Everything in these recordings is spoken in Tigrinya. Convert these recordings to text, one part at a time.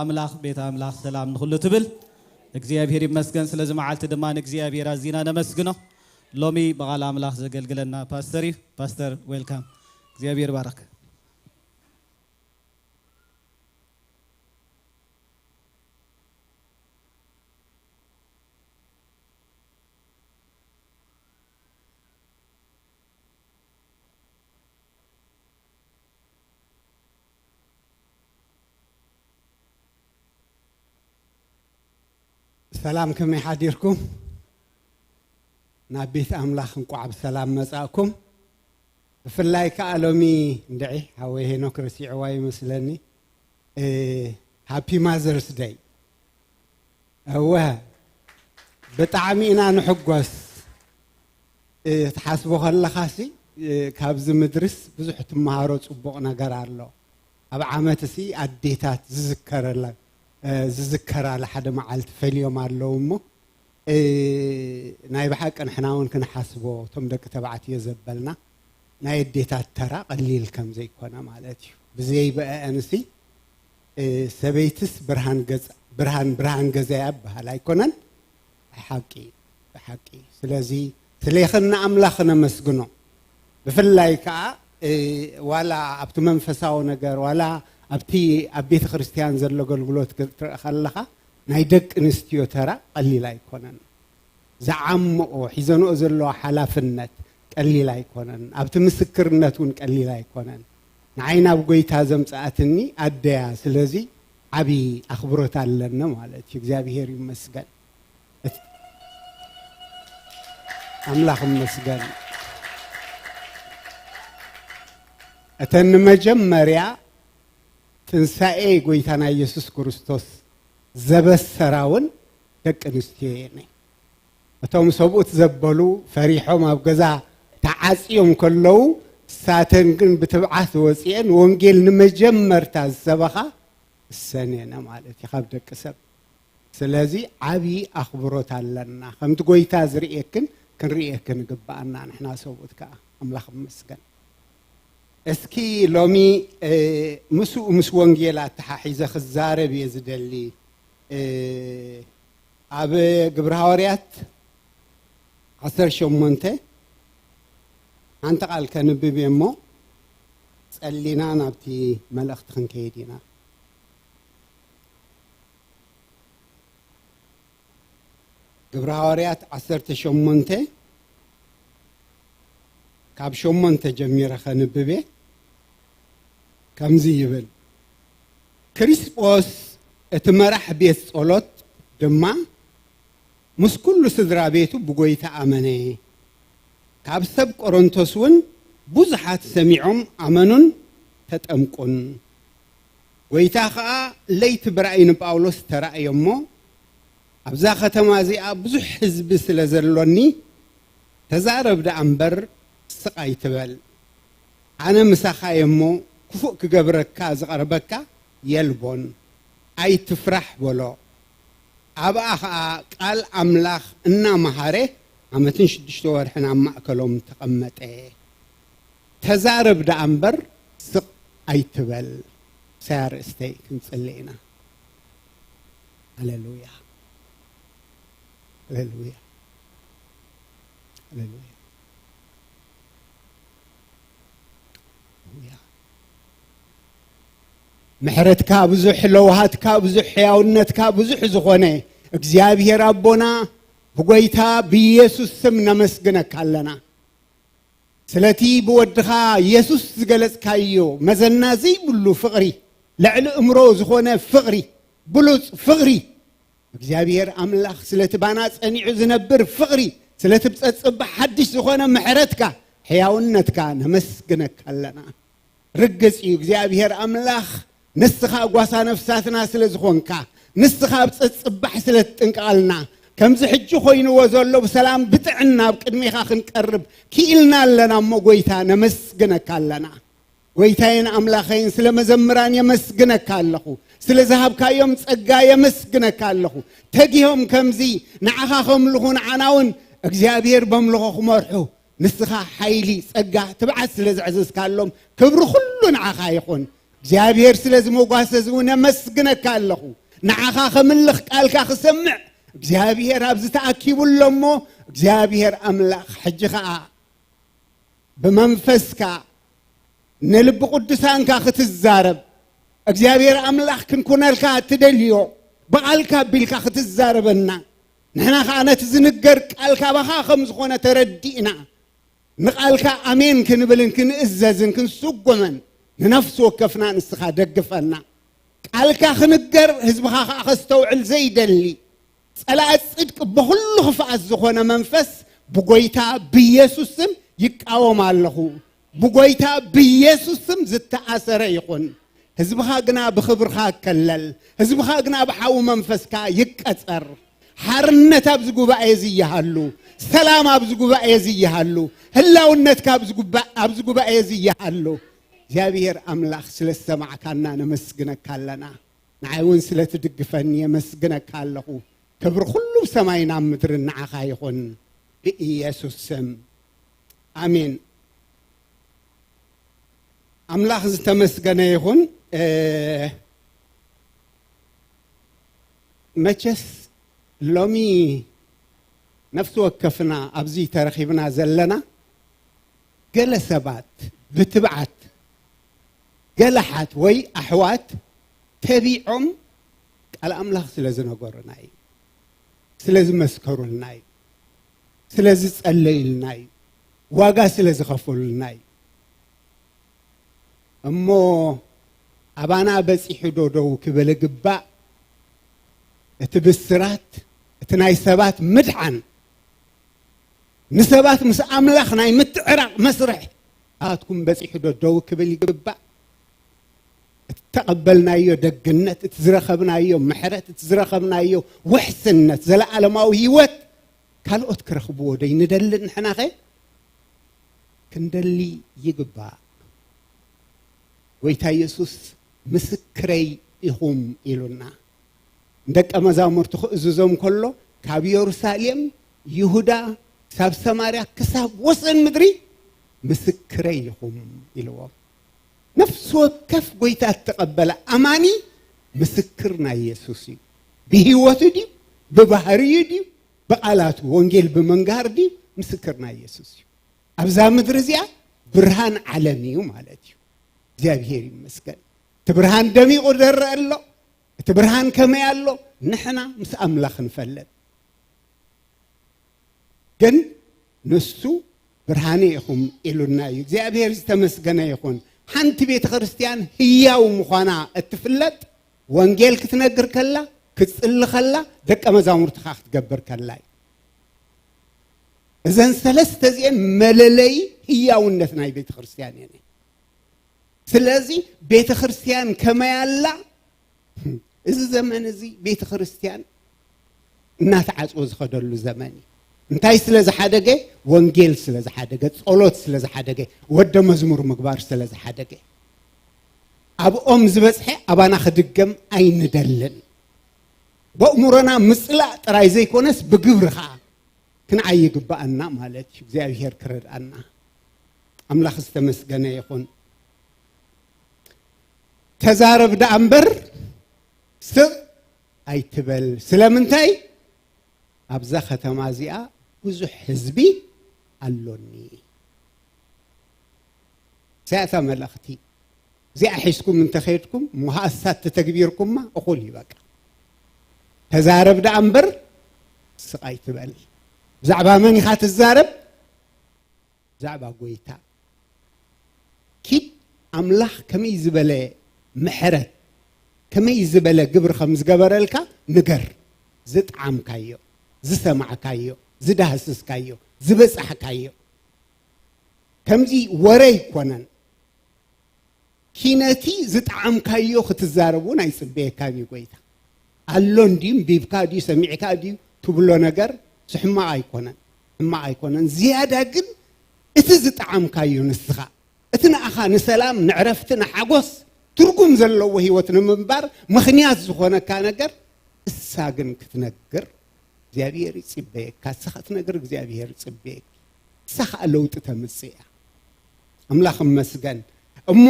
ኣምላኽ፣ ቤት ኣምላኽ ሰላም ንኹሉ ትብል። እግዚኣብሔር ይመስገን። ስለዚ መዓልቲ ድማ ንእግዚኣብሔር ኣዚና ነመስግኖ። ሎሚ ብቓል ኣምላኽ ዘገልግለና ፓስተር እዩ። ፓስተር፣ ዌልካም። እግዚኣብሔር ባረክ። ሰላም፣ ከመይ ሓዲርኩም? ናብ ቤት ኣምላኽ እንቋዕ ብሰላም መጻእኩም። ብፍላይ ከኣ ሎሚ እንድዒ ሓወይ ሄኖክ ረሲዕዋ ይመስለኒ፣ እ፣ ሃፒ ማዘርስ ደይ። እወ፣ ብጣዕሚ ኢና ንሕጎስ። እ፣ ትሓስቦ ከለኻሲ፣ እ፣ ካብዚ ምድርስ ብዙሕ ትመሃሮ ጽቡቕ ነገር ኣሎ። ኣብ ዓመትሲ ኣዴታት ዝዝከረላ፣ እ፣ ዝዝከራላ ሓደ መዓልቲ ፈልዮም ኣለዉ እሞ፣ እ፣ ናይ ብሓቂ ንሕና እውን ክንሓስቦ፣ እቶም ደቂ ተባዕትዮ ዘበልና ናይ ኣዴታት ተራ ቀሊል ከም ዘይኮነ ማለት እዩ። ብዘይ ብአእንሲ፣ እ፣ ሰበይትስ ብርሃን ገጽ-፣ ብርሃን፣ ብርሃን ገዛያ ይበሃል ኣይኮነን? ሓቂ፣ ሓቂ። ስለዚ ስሌኽን ንኣምላኽ ነመስግኖ። ብፍላይ ከኣ፣ እ፣ ዋላ ኣብቲ መንፈሳዊ ነገር፣ ዋላ ኣብቲ ኣብ ቤተ ክርስቲያን ዘሎ ኣገልግሎት ክትርኢ ከለኻ፣ ናይ ደቂ ኣንስትዮ ተራ ቀሊል ኣይኮነን። ዝዓምኦ፣ ሒዘንኦ ዘለዋ ሓላፍነት ቀሊል ኣይኮነን። ኣብቲ ምስክርነት እውን ቀሊል ኣይኮነን። ንዓይ ናብ ጐይታ ዘምጽኣትኒ ኣደያ። ስለዚ ዓቢ ኣኽብሮት ኣለኒ ማለት እዩ። እግዚኣብሔር ይመስገን። እት-፣ ኣምላኽ ይመስገን። እተን ንመጀመርያ ትንሳኤ ጐይታና ኢየሱስ ክርስቶስ ዘበሰራ እውን ደቂ ኣንስትዮ እየን። እቶም ሰብኡት ዘበሉ ፈሪሖም ኣብ ገዛ ተዓጽዮም ከለዉ፣ ንሳተን ግን ብትብዓት ወጺኤን ወንጌል ንመጀመርታ ዝሰበኻ እሰን እየን ማለት እዩ ካብ ደቂ ሰብ። ስለዚ ዓቢ ኣኽብሮት ኣለና። ከምቲ ጐይታ ዝርእየክን ክንርእየክን ይግብኣና ንሕና ሰብኡት ከኣ። ኣምላኽ ይመስገን። እስኪ ሎሚ፣ እ፣ ምስኡ ምስ ወንጌል ኣተሓሒዘ ክዛረብ እየ ዝደሊ። እ፣ ኣብ ግብረ ሃዋርያት ዓሰርተ ሸሞንተ ሓንቲ ቃል ከንብብ እየ እሞ ጸሊና ናብቲ መልእኽቲ ክንከይድ ኢና። ግብረ ሃዋርያት ዓሰርተ ሸሞንተ ካብ ሸሞንተ ጀሚረ ከንብብ እየ። ከምዚ ይብል፣ ክርስጶስ እቲ መራሕ ቤት ጸሎት ድማ ምስ ኩሉ ስድራ ቤቱ ብጐይታ ኣመነ። ካብ ሰብ ቆሮንቶስ እውን ብዙሓት ሰሚዖም ኣመኑን ተጠምቁን። ጐይታ ኸኣ ለይቲ ብራእይ ንጳውሎስ ተራእዮ እሞ፣ ኣብዛ ኸተማ እዚኣ ብዙሕ ህዝቢ ስለ ዘሎኒ፣ ተዛረብ ደኣ እምበር ስቕ ኣይትበል። ኣነ ምሳኻ እየ እሞ፣ ክፉእ ክገብረካ ዝቐርበካ የልቦን። ኣይትፍራሕ በሎ። ኣብኣ ኸኣ ቃል ኣምላኽ እናመሃረ ዓመትን ሽዱሽተ ወርሕን ኣብ ማእከሎም ተቐመጠ። ተዛረብ ደኣ እምበር ስቕ ኣይትበል። ሳያ ርእስተይ ክንጽሊ ኢና። ሃሌሉያ። ሃሌሉያ። ሃሌሉያ። ሃሌሉያ። ምሕረትካ ብዙሕ፣ ለውሃትካ ብዙሕ፣ ሕያውነትካ ብዙሕ ዝኾነ እግዚኣብሔር ኣቦና፣ ብጎይታ ብኢየሱስ ስም ነመስግነካ ኣለና። ስለቲ ብወድኻ የሱስ ዝገለጽካዮ መዘና ዘይብሉ ፍቕሪ፣ ልዕሊ እምሮ ዝኾነ ፍቕሪ፣ ብሉጽ ፍቕሪ፣ እግዚኣብሔር ኣምላኽ ስለቲ ባና ጸኒዑ ዝነብር ፍቕሪ፣ ስለቲ ብጸጽባ ሓድሽ ዝኾነ ምሕረትካ፣ ሕያውነትካ ነመስግነካ ኣለና። ርግጽ እዩ እግዚኣብሔር ኣምላኽ ንስኻ ጓሳ ነፍሳትና ስለ ዝኾንካ፣ ንስኻ ኣብ ጸጽባሕ ስለ ትጥንቀቐልና፣ ከምዚ ሕጂ ኮይንዎ ዘሎ ብሰላም ብጥዕና ኣብ ቅድሜኻ ክንቀርብ ክኢልና ኣለና እሞ ጎይታ ነመስግነካ ኣለና። ጎይታዬን ኣምላኸይን ስለ መዘምራን የመስግነካ ኣለኹ። ስለ ዝሃብካዮም ጸጋ የመስግነካ ኣለኹ። ተጊሆም ከምዚ ንዓኻ ከምልኹ ንዓና እውን እግዚኣብሔር በምልኾ ክመርሑ ንስኻ ሓይሊ፣ ጸጋ፣ ትብዓት ስለ ዘዕዘዝካሎም ክብሪ ኩሉ ንዓኻ ይኹን። እግዚኣብሔር ስለዚ መጓሰ እዚ እውን የመስግነካ ኣለኹ። ንዓኻ ከምልኽ ቃልካ ክሰምዕ እግዚኣብሔር ኣብዚ ተኣኪቡ ኣሎ እሞ፣ እግዚኣብሔር ኣምላኽ ሕጂ ኸኣ ብመንፈስካ ንልቢ ቅዱሳንካ ክትዛረብ፣ እግዚኣብሔር ኣምላኽ ክንኩነልካ እትደልዮ ብቓልካ ኣቢልካ ክትዛረበና፣ ንሕና ኸኣ ነቲ ዝንገር ቃል ካባኻ ከም ዝኾነ ተረዲእና፣ ንቓልካ ኣሜን ክንብልን ክንእዘዝን ክንስጎመን ንነፍሲ ወከፍና ንስኻ ደግፈና። ቃልካ ክንገር ህዝብኻ ኸኣ ከስተውዕል ዘይደሊ ጸላኢ ጽድቂ ብኹሉ ክፍኣት ዝኾነ መንፈስ ብጎይታ ብኢየሱስ ስም ይቃወም ኣለኹ። ብጎይታ ብኢየሱስ ስም ዝተኣሰረ ይኹን። ህዝብኻ ግና ብኽብርኻ ከለል፣ ህዝብኻ ግና ብሓዊ መንፈስካ ይቀጸር። ሓርነት ኣብዚ ጉባኤ እዚ ይሃሉ፣ ሰላም ኣብዚ ጉባኤ እዚ ይሃሉ፣ ህላውነትካ ኣብዚ ጉባ-፣ ኣብዚ ጉባኤ እዚ ይሃሉ። እግዚኣብሔር ኣምላኽ ስለ ዝሰማዕካና ነመስግነካ ኣለና። ንዓይ እውን ስለ ትድግፈኒ የመስግነካ ኣለኹ። ክብሪ ኩሉ ሰማይን ኣብ ምድርን ንዓኻ ይኹን፣ ብኢየሱስ ስም፣ ኣሜን። ኣምላኽ ዝተመስገነ ይኹን። እ፣ መቸስ ሎሚ ነፍሲ ወከፍና ኣብዚ ተረኺብና ዘለና፣ ገለ ሰባት ብትብዓት፣ ገለ ሓት ወይ ኣሕዋት ተቢዖም ቃል ኣምላኽ ስለ ዝነገሩና እዩ፣ ስለ ዝመስከሩልና እዩ፣ ስለ ዝጸለዩልና እዩ፣ ዋጋ ስለ ዝኸፈሉልና እዩ። እሞ ኣባና በጺሑ ዶ ደው ክብል ይግባእ? እቲ ብስራት፣ እቲ ናይ ሰባት ምድሓን፣ ንሰባት ምስ ኣምላኽ ናይ ምትዕራቕ መስርሕ ኣትኩም በጺሑ ዶ ደው ክብል ይግባእ? እቲ ተቐበልናዮ ደግነት፣ እቲ ዝረኸብናዮ ምሕረት፣ እቲ ዝረኸብናዮ ውሕስነት፣ ዘለኣለማዊ ህይወት ካልኦት ክረኽብዎ ዶ ይንደሊ? ንሕናኸ ክንደሊ ይግባእ። ጎይታ የሱስ ምስክረይ ኢኹም ኢሉና። ንደቀ መዛሙርቱ ክእዝዞም ከሎ፣ ካብ የሩሳሌም፣ ይሁዳ፣ ክሳብ ሰማርያ፣ ክሳብ ወሰን ምድሪ ምስክረይ ኢኹም ኢልዎም። ነፍሲ ወከፍ ጎይታ እተቐበለ ኣማኒ ምስክር ናይ የሱስ እዩ። ብህይወቱ ድዩ? ብባህርዩ ድዩ? ብቓላቱ ወንጌል ብምንጋር ድዩ? ምስክር ናይ የሱስ እዩ። ኣብዛ ምድሪ እዚኣ ብርሃን ዓለም እዩ ማለት እዩ። እግዚኣብሔር ይመስገን። እቲ ብርሃን ደሚቑ ደረአ ኣሎ። እቲ ብርሃን ከመይ ኣሎ? ንሕና ምስ ኣምላኽ ንፈልጥ። ግን ንሱ ብርሃነ ኢኹም ኢሉና እዩ። እግዚኣብሔር ዝተመስገነ ይኹን። ሓንቲ ቤተ ክርስቲያን ህያው ምዃና እትፍለጥ ወንጌል ክትነግር ከላ፣ ክትጽሊ ከላ፣ ደቀ መዛሙርትኻ ክትገብር ከላ እዩ። እዘን ሰለስተ እዚአን መለለይ ህያውነት ናይ ቤተ ክርስቲያን እየን። ስለዚ ቤተ ክርስቲያን ከመይ ኣላ? እዚ ዘመን እዚ ቤተ ክርስቲያን እናተዓጽወ ዝኸደሉ ዘመን እዩ። እንታይ ስለ ዝሓደገ? ወንጌል ስለ ዝሓደገ፣ ጸሎት ስለ ዝሓደገ፣ ወደ መዝሙር ምግባር ስለ ዝሓደገ። ኣብኦም ዝበጽሐ ኣባና ክድገም ኣይንደልን። በእምሮና ምጽላእ ጥራይ ዘይኮነስ ብግብሪ ኸዓ ክንዓይ ይግባኣና ማለት እዩ። እግዚኣብሔር ክረድኣና። ኣምላኽ ዝተመስገነ ይኹን። ተዛረብ ደኣ እምበር ስቕ ኣይትበል። ስለምንታይ? ኣብዛ ከተማ እዚኣ ብዙሕ ህዝቢ ኣሎኒ። እዚኣ እታ መልእኽቲ። እዚኣ ሒዝኩም እንተኸድኩም፣ እሞ ሃሳት ተተግቢርኩማ እኹል እዩ በቃ። ተዛረብ ደኣ እምበር ስቕ ኣይትበል። ብዛዕባ መን ኢኻ ትዛረብ? ብዛዕባ ጎይታ። ኪድ ኣምላኽ ከመይ ዝበለ ምሕረት፣ ከመይ ዝበለ ግብሪ ከም ዝገበረልካ ንገር። ዝጠዓምካዮ፣ ዝሰማዕካዮ፣ ዝዳህስስካዮ፣ ዝበጻሕካዮ። ከምዚ ወረ ኣይኮነን። ኪነቲ ዝጠዓምካዮ ክትዛረብ እውን ኣይጽበየካን እዩ ጎይታ። ኣሎ እንድዩ፣ ኣንቢብካ ድዩ፣ ሰሚዕካ ድዩ ትብሎ ነገር፣ እዚ ሕማቕ ኣይኮነን፣ ሕማቕ ኣይኮነን። ዝያዳ ግን እቲ ዝጠዓምካዮ ንስኻ፣ እቲ ንኣኻ ንሰላም፣ ንዕረፍቲ፣ ንሓጎስ፣ ትርጉም ዘለዎ ህይወት ንምንባር ምኽንያት ዝኾነካ ነገር፣ እሳ ግን ክትነግር እግዚኣብሔር ይጽበየካ። እሳ ክትነግር እግዚኣብሔር ይጽበየኪ። እሳ ኸኣ ለውጢ ተምጽእ እያ። ኣምላኽ እመስገን። እሞ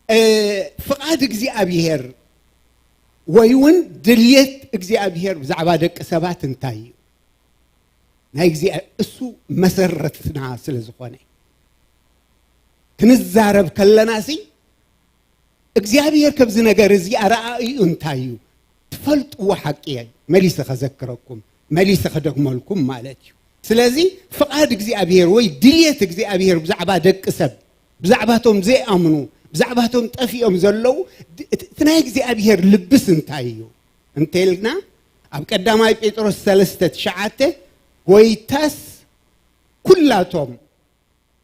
እ፣ ፍቓድ እግዚኣብሔር ወይ እውን ድልየት እግዚኣብሔር ብዛዕባ ደቂ ሰባት እንታይ እዩ? ናይ እግዚኣብሔር እሱ መሰረትና ስለ ዝኾነ ክንዛረብ ከለና ሲ እግዚኣብሔር ከብዚ ነገር እዚ ኣረኣእዩ እንታይ እዩ? ትፈልጥዎ ሓቂ እየ። መሊሰ ከዘክረኩም፣ መሊሰ ከደግመልኩም ማለት እዩ። ስለዚ ፍቓድ እግዚኣብሔር ወይ ድልየት እግዚኣብሔር ብዛዕባ ደቂ ሰብ፣ ብዛዕባቶም ዘይኣምኑ፣ ብዛዕባቶም ጠፊኦም ዘለዉ፣ ድ-፣ እቲ፣ እቲ ናይ እግዚኣብሔር ልብስ እንታይ እዩ እንተልና፣ ኣብ ቀዳማይ ጴጥሮስ ሰለስተ ትሽዓተ፣ ጎይታስ ኩላቶም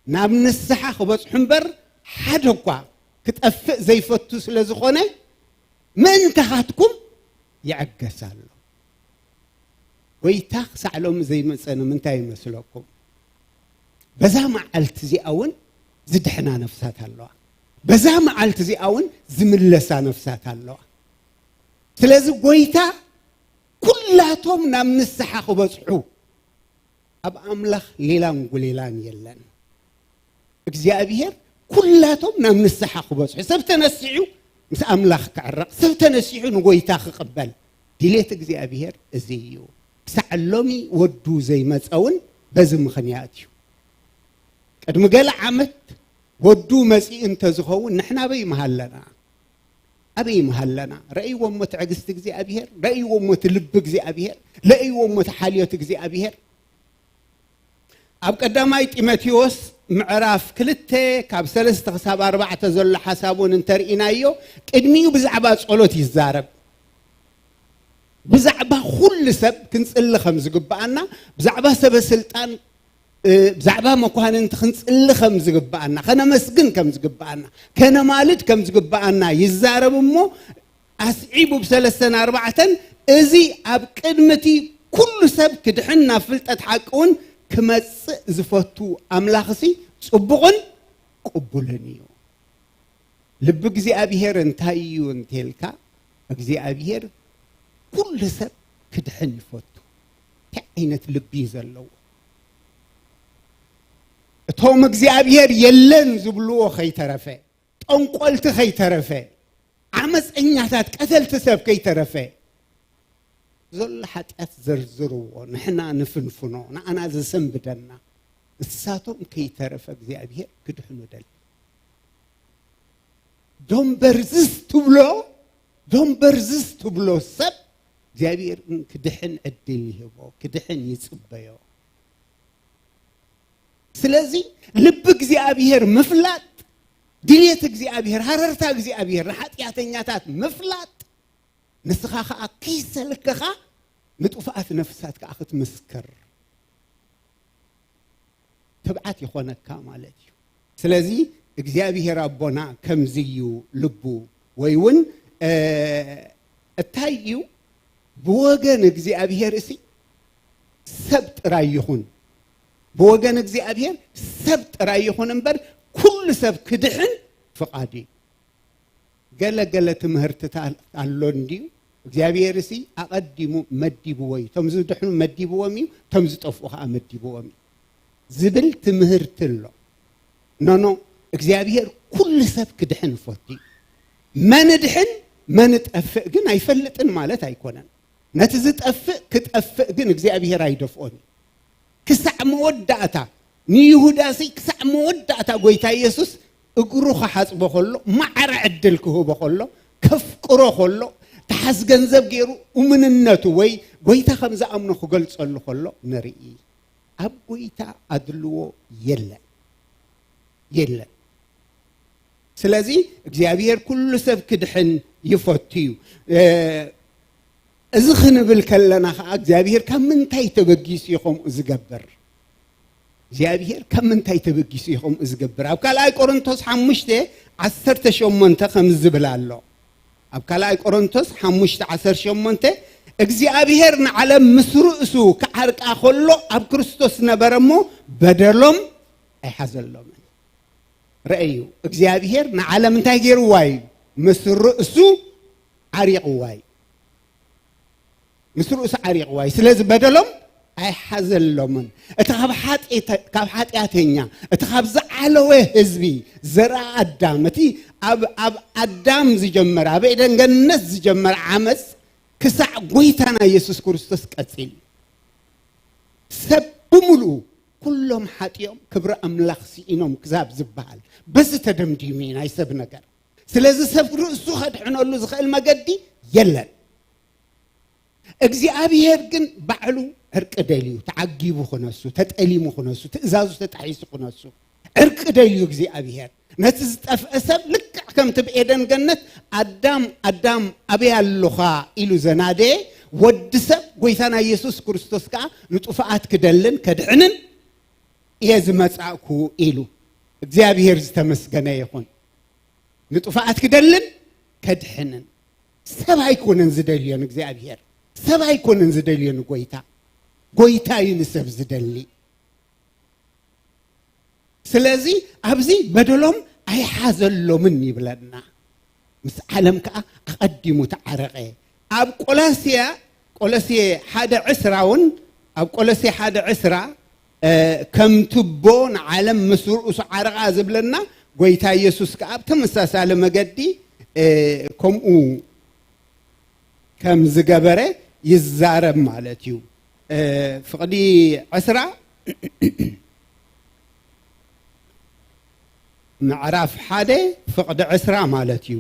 ናብ ንስሓ ክበጽሑ እምበር፣ ሓደ እኳ ክጠፍእ ዘይፈቱ ስለ ዝኾነ፣ ምእንታኻትኩም ይዕገስ ኣሎ። ጎይታ ክሳዕ ሎሚ ዘይመጸ ንምንታይ ይመስለኩም? በዛ መዓልቲ እዚኣ እውን ዝድሕና ነፍሳት ኣለዋ። በዛ መዓልቲ እዚኣ እውን ዝምለሳ ነፍሳት ኣለዋ። ስለዚ ጎይታ ኩላቶም ናብ ንስሓ ክበጽሑ፣ ኣብ ኣምላኽ ሌላን ጉሌላን የለን። እግዚኣብሔር ኩላቶም ናብ ንስሓ ክበጽሑ፣ ሰብ ተነሲሑ ምስ ኣምላኽ ክዕረቕ፣ ሰብ ተነሲሑ ንጎይታ ክቕበል ድሌት እግዚኣብሔር እዚ እዩ። ክሳዕ ሎሚ ወዱ ዘይመጸ እውን በዚ ምኽንያት እዩ። ቅድሚ ገለ ዓመት ወዱ መጺኡ እንተዝኸውን ንሕና ኣበይ ምሃለና? ኣበይ ምሃለና? ረእይዎ እሞ ትዕግስቲ እግዚኣብሔር፣ ረእይዎ እሞ እቲ ልቢ እግዚኣብሔር፣ ረእይዎ እሞ እቲ ሓልዮት እግዚኣብሔር። ኣብ ቀዳማይ ጢሞቴዎስ ምዕራፍ ክልተ ካብ ሰለስተ ክሳብ ኣርባዕተ ዘሎ ሓሳብ እውን እንተርኢናዮ፣ ቅድሚኡ ብዛዕባ ጸሎት ይዛረብ። ብዛዕባ ኩሉ ሰብ ክንጽሊ ከም ዝግብኣና፣ ብዛዕባ ሰበ ስልጣን፣ እ፣ ብዛዕባ መኳንንቲ ክንጽሊ ከም ዝግብኣና፣ ከነመስግን ከም ዝግብኣና፣ ከነማልድ ከም ዝግብኣና ይዛረብ እሞ፣ ኣስዒቡ ብሰለስተን ኣርባዕተን፣ እዚ ኣብ ቅድሚ እቲ ኩሉ ሰብ ክድሕን ናብ ፍልጠት ሓቂ እውን ክመጽእ ዝፈቱ ኣምላኽሲ ጽቡቕን ቅቡልን እዩ። ልቢ እግዚኣብሔር እንታይ እዩ እንተልካ፣ እግዚኣብሔር ኩሉ ሰብ ክድሕን ይፈቱ። እንታይ ዓይነት ልቢ እዩ ዘለዎ? እቶም እግዚኣብሔር የለን ዝብልዎ ከይተረፈ፣ ጠንቆልቲ ከይተረፈ፣ ዓመፀኛታት፣ ቀተልቲ ሰብ ከይተረፈ፣ ዘሎ ሓጢኣት ዘርዝርዎ፣ ንሕና ንፍንፍኖ፣ ንኣና ዘሰንብደና። እሳቶም ከይተረፈ እግዚኣብሔር ክድሕኑ ደሊ። ዶምበርዝስ ትብሎ፣ ዶምበርዝስ ትብሎ ሰብ እግዚኣብሔር ክድሕን ዕድል ይህቦ፣ ክድሕን ይጽበዮ። ስለዚ ልቢ እግዚኣብሔር ምፍላጥ፣ ድልየት እግዚኣብሔር፣ ሃረርታ እግዚኣብሔር ንሓጢኣተኛታት ምፍላጥ፣ ንስኻ ኸኣ ከይሰልከኻ ንጥፉኣት ነፍሳት ከኣ ክትምስክር ትብዓት ይኾነካ ማለት እዩ። ስለዚ እግዚኣብሔር ኣቦና ከምዚ እዩ ልቡ፣ ወይ እውን፣ እ፣ እንታይ እዩ ብወገን እግዚኣብሔር እሲ ሰብ ጥራይ ይኹን፣ ብወገን እግዚኣብሔር ሰብ ጥራይ ይኹን እምበር ኩሉ ሰብ ክድሕን ፍቓድ እዩ። ገለ ገለ ትምህርትታት ኣሎ እንድዩ፣ እግዚኣብሔር እሲ ኣቐዲሙ መዲብዎ እዩ። እቶም ዝድሕኑ መዲብዎም እዩ፣ እቶም ዝጠፍኡ ኸዓ መዲብዎም እዩ ዝብል ትምህርቲ ኣሎ። ኖኖ፣ እግዚኣብሔር ኩሉ ሰብ ክድሕን ይፈቱ እዩ። መን ድሕን መን ጠፍእ ግን ኣይፈልጥን ማለት ኣይኮነን። ነቲ ዝጠፍእ ክጠፍእ ግን እግዚኣብሔር ኣይደፍኦን እዩ። ክሳዕ መወዳእታ፣ ንይሁዳሲ ክሳዕ መወዳእታ ጎይታ ኢየሱስ እግሩ ክሓጽቦ ከሎ፣ ማዕረ ዕድል ክህቦ ከሎ፣ ከፍቅሮ ከሎ፣ ተሓዝ ገንዘብ ገይሩ እሙንነቱ ወይ ጎይታ ከም ዝኣምኖ ክገልጸሉ ከሎ ንርኢ። ኣብ ጎይታ ኣድልዎ የለን፣ የለን። ስለዚ እግዚኣብሔር ኩሉ ሰብ ክድሕን ይፈቱ እዩ። እ፣ እዚ ክንብል ከለና ኸዓ እግዚኣብሔር ካብ ምንታይ ተበጊሱ እዩ ከምኡ ዝገብር? እግዚኣብሔር ካብ ምንታይ ተበጊሱ እዩ ከምኡ ዝገብር? ኣብ ካልኣይ ቆሮንቶስ ሓሙሽተ ዓሰርተ ሸሞንተ ከምዚ ዝብል ኣሎ። ኣብ ካልኣይ ቆሮንቶስ ሓሙሽተ ዓሰርተ ሸሞንተ፣ እግዚኣብሔር ንዓለም ምስ ርእሱ ክዓርቃ ከሎ ኣብ ክርስቶስ ነበረ እሞ በደሎም ኣይሓዘሎምን። ረኣዩ፣ እግዚኣብሔር ንዓለም እንታይ ገይርዋ እዩ? ምስ ርእሱ ዓሪቕዋ እዩ። ምስ ርእሱ ዓሪቕዋ እዩ። ስለዚ በደሎም ኣይሓዘሎምን። እቲ ካብ ሓጢአተ-፣ ካብ ሓጢኣተኛ፣ እቲ ካብ ዝዓለወ ህዝቢ፣ ዘርኣ ኣዳም፣ እቲ ኣብ፣ ኣብ ኣዳም ዝጀመረ፣ ኣብ ኤደን ገነት ዝጀመረ ዓመፅ ክሳዕ ጎይታና የሱስ ክርስቶስ ቀፂሉ። ሰብ ብምሉኡ ኩሎም ሓጢኦም ክብሪ ኣምላኽ ስኢኖም ክሳብ ዝበሃል፣ በዚ ተደምዲሙ እዩ ናይ ሰብ ነገር። ስለዚ ሰብ ርእሱ ከድሕነሉ ዝኽእል መገዲ የለን። እግዚኣብሔር ግን ባዕሉ ዕርቂ ደልዩ፣ ተዓጊቡ ክነሱ፣ ተጠሊሙ ክነሱ፣ ትእዛዙ ተጣሒሱ ክነሱ፣ ዕርቂ ደልዩ እግዚኣብሔር። ነቲ ዝጠፍአ ሰብ ልክዕ ከምቲ ብኤደን ገነት ኣዳም፣ ኣዳም፣ ኣበይ ኣሎኻ ኢሉ ዘናደየ፣ ወዲ ሰብ ጎይታና የሱስ ክርስቶስ ከኣ ንጥፉኣት ክደልን ከድሕንን እየ ዝመጻእኩ ኢሉ። እግዚኣብሔር ዝተመስገነ ይኹን። ንጥፉኣት ክደልን ከድሕንን። ሰብ ኣይኮነን ዝደልዮ ንእግዚኣብሔር። ሰብ ኣይኮነን ዝደልዮ ንጎይታ። ጎይታ እዩ ንሰብ ዝደሊ። ስለዚ ኣብዚ በደሎም ኣይሓዘሎምን ይብለና። ምስ ዓለም ከኣ ኣቐዲሙ ተዓረቐ። ኣብ ቆላስያ፣ ቆሎሴ ሓደ ዕስራ እውን፣ ኣብ ቆሎሴ ሓደ ዕስራ፣ እ፣ ከም ትቦ ንዓለም ምስ ርእሱ ዓረቓ ዝብለና፣ ጎይታ ኢየሱስ ከኣ ኣብ ተመሳሳሊ መገዲ፣ እ፣ ከምኡ ከም ዝገበረ ይዛረብ ማለት እዩ። እ፣ ፍቕዲ ዕስራ፣ ምዕራፍ ሓደ ፍቕዲ ዕስራ ማለት እዩ።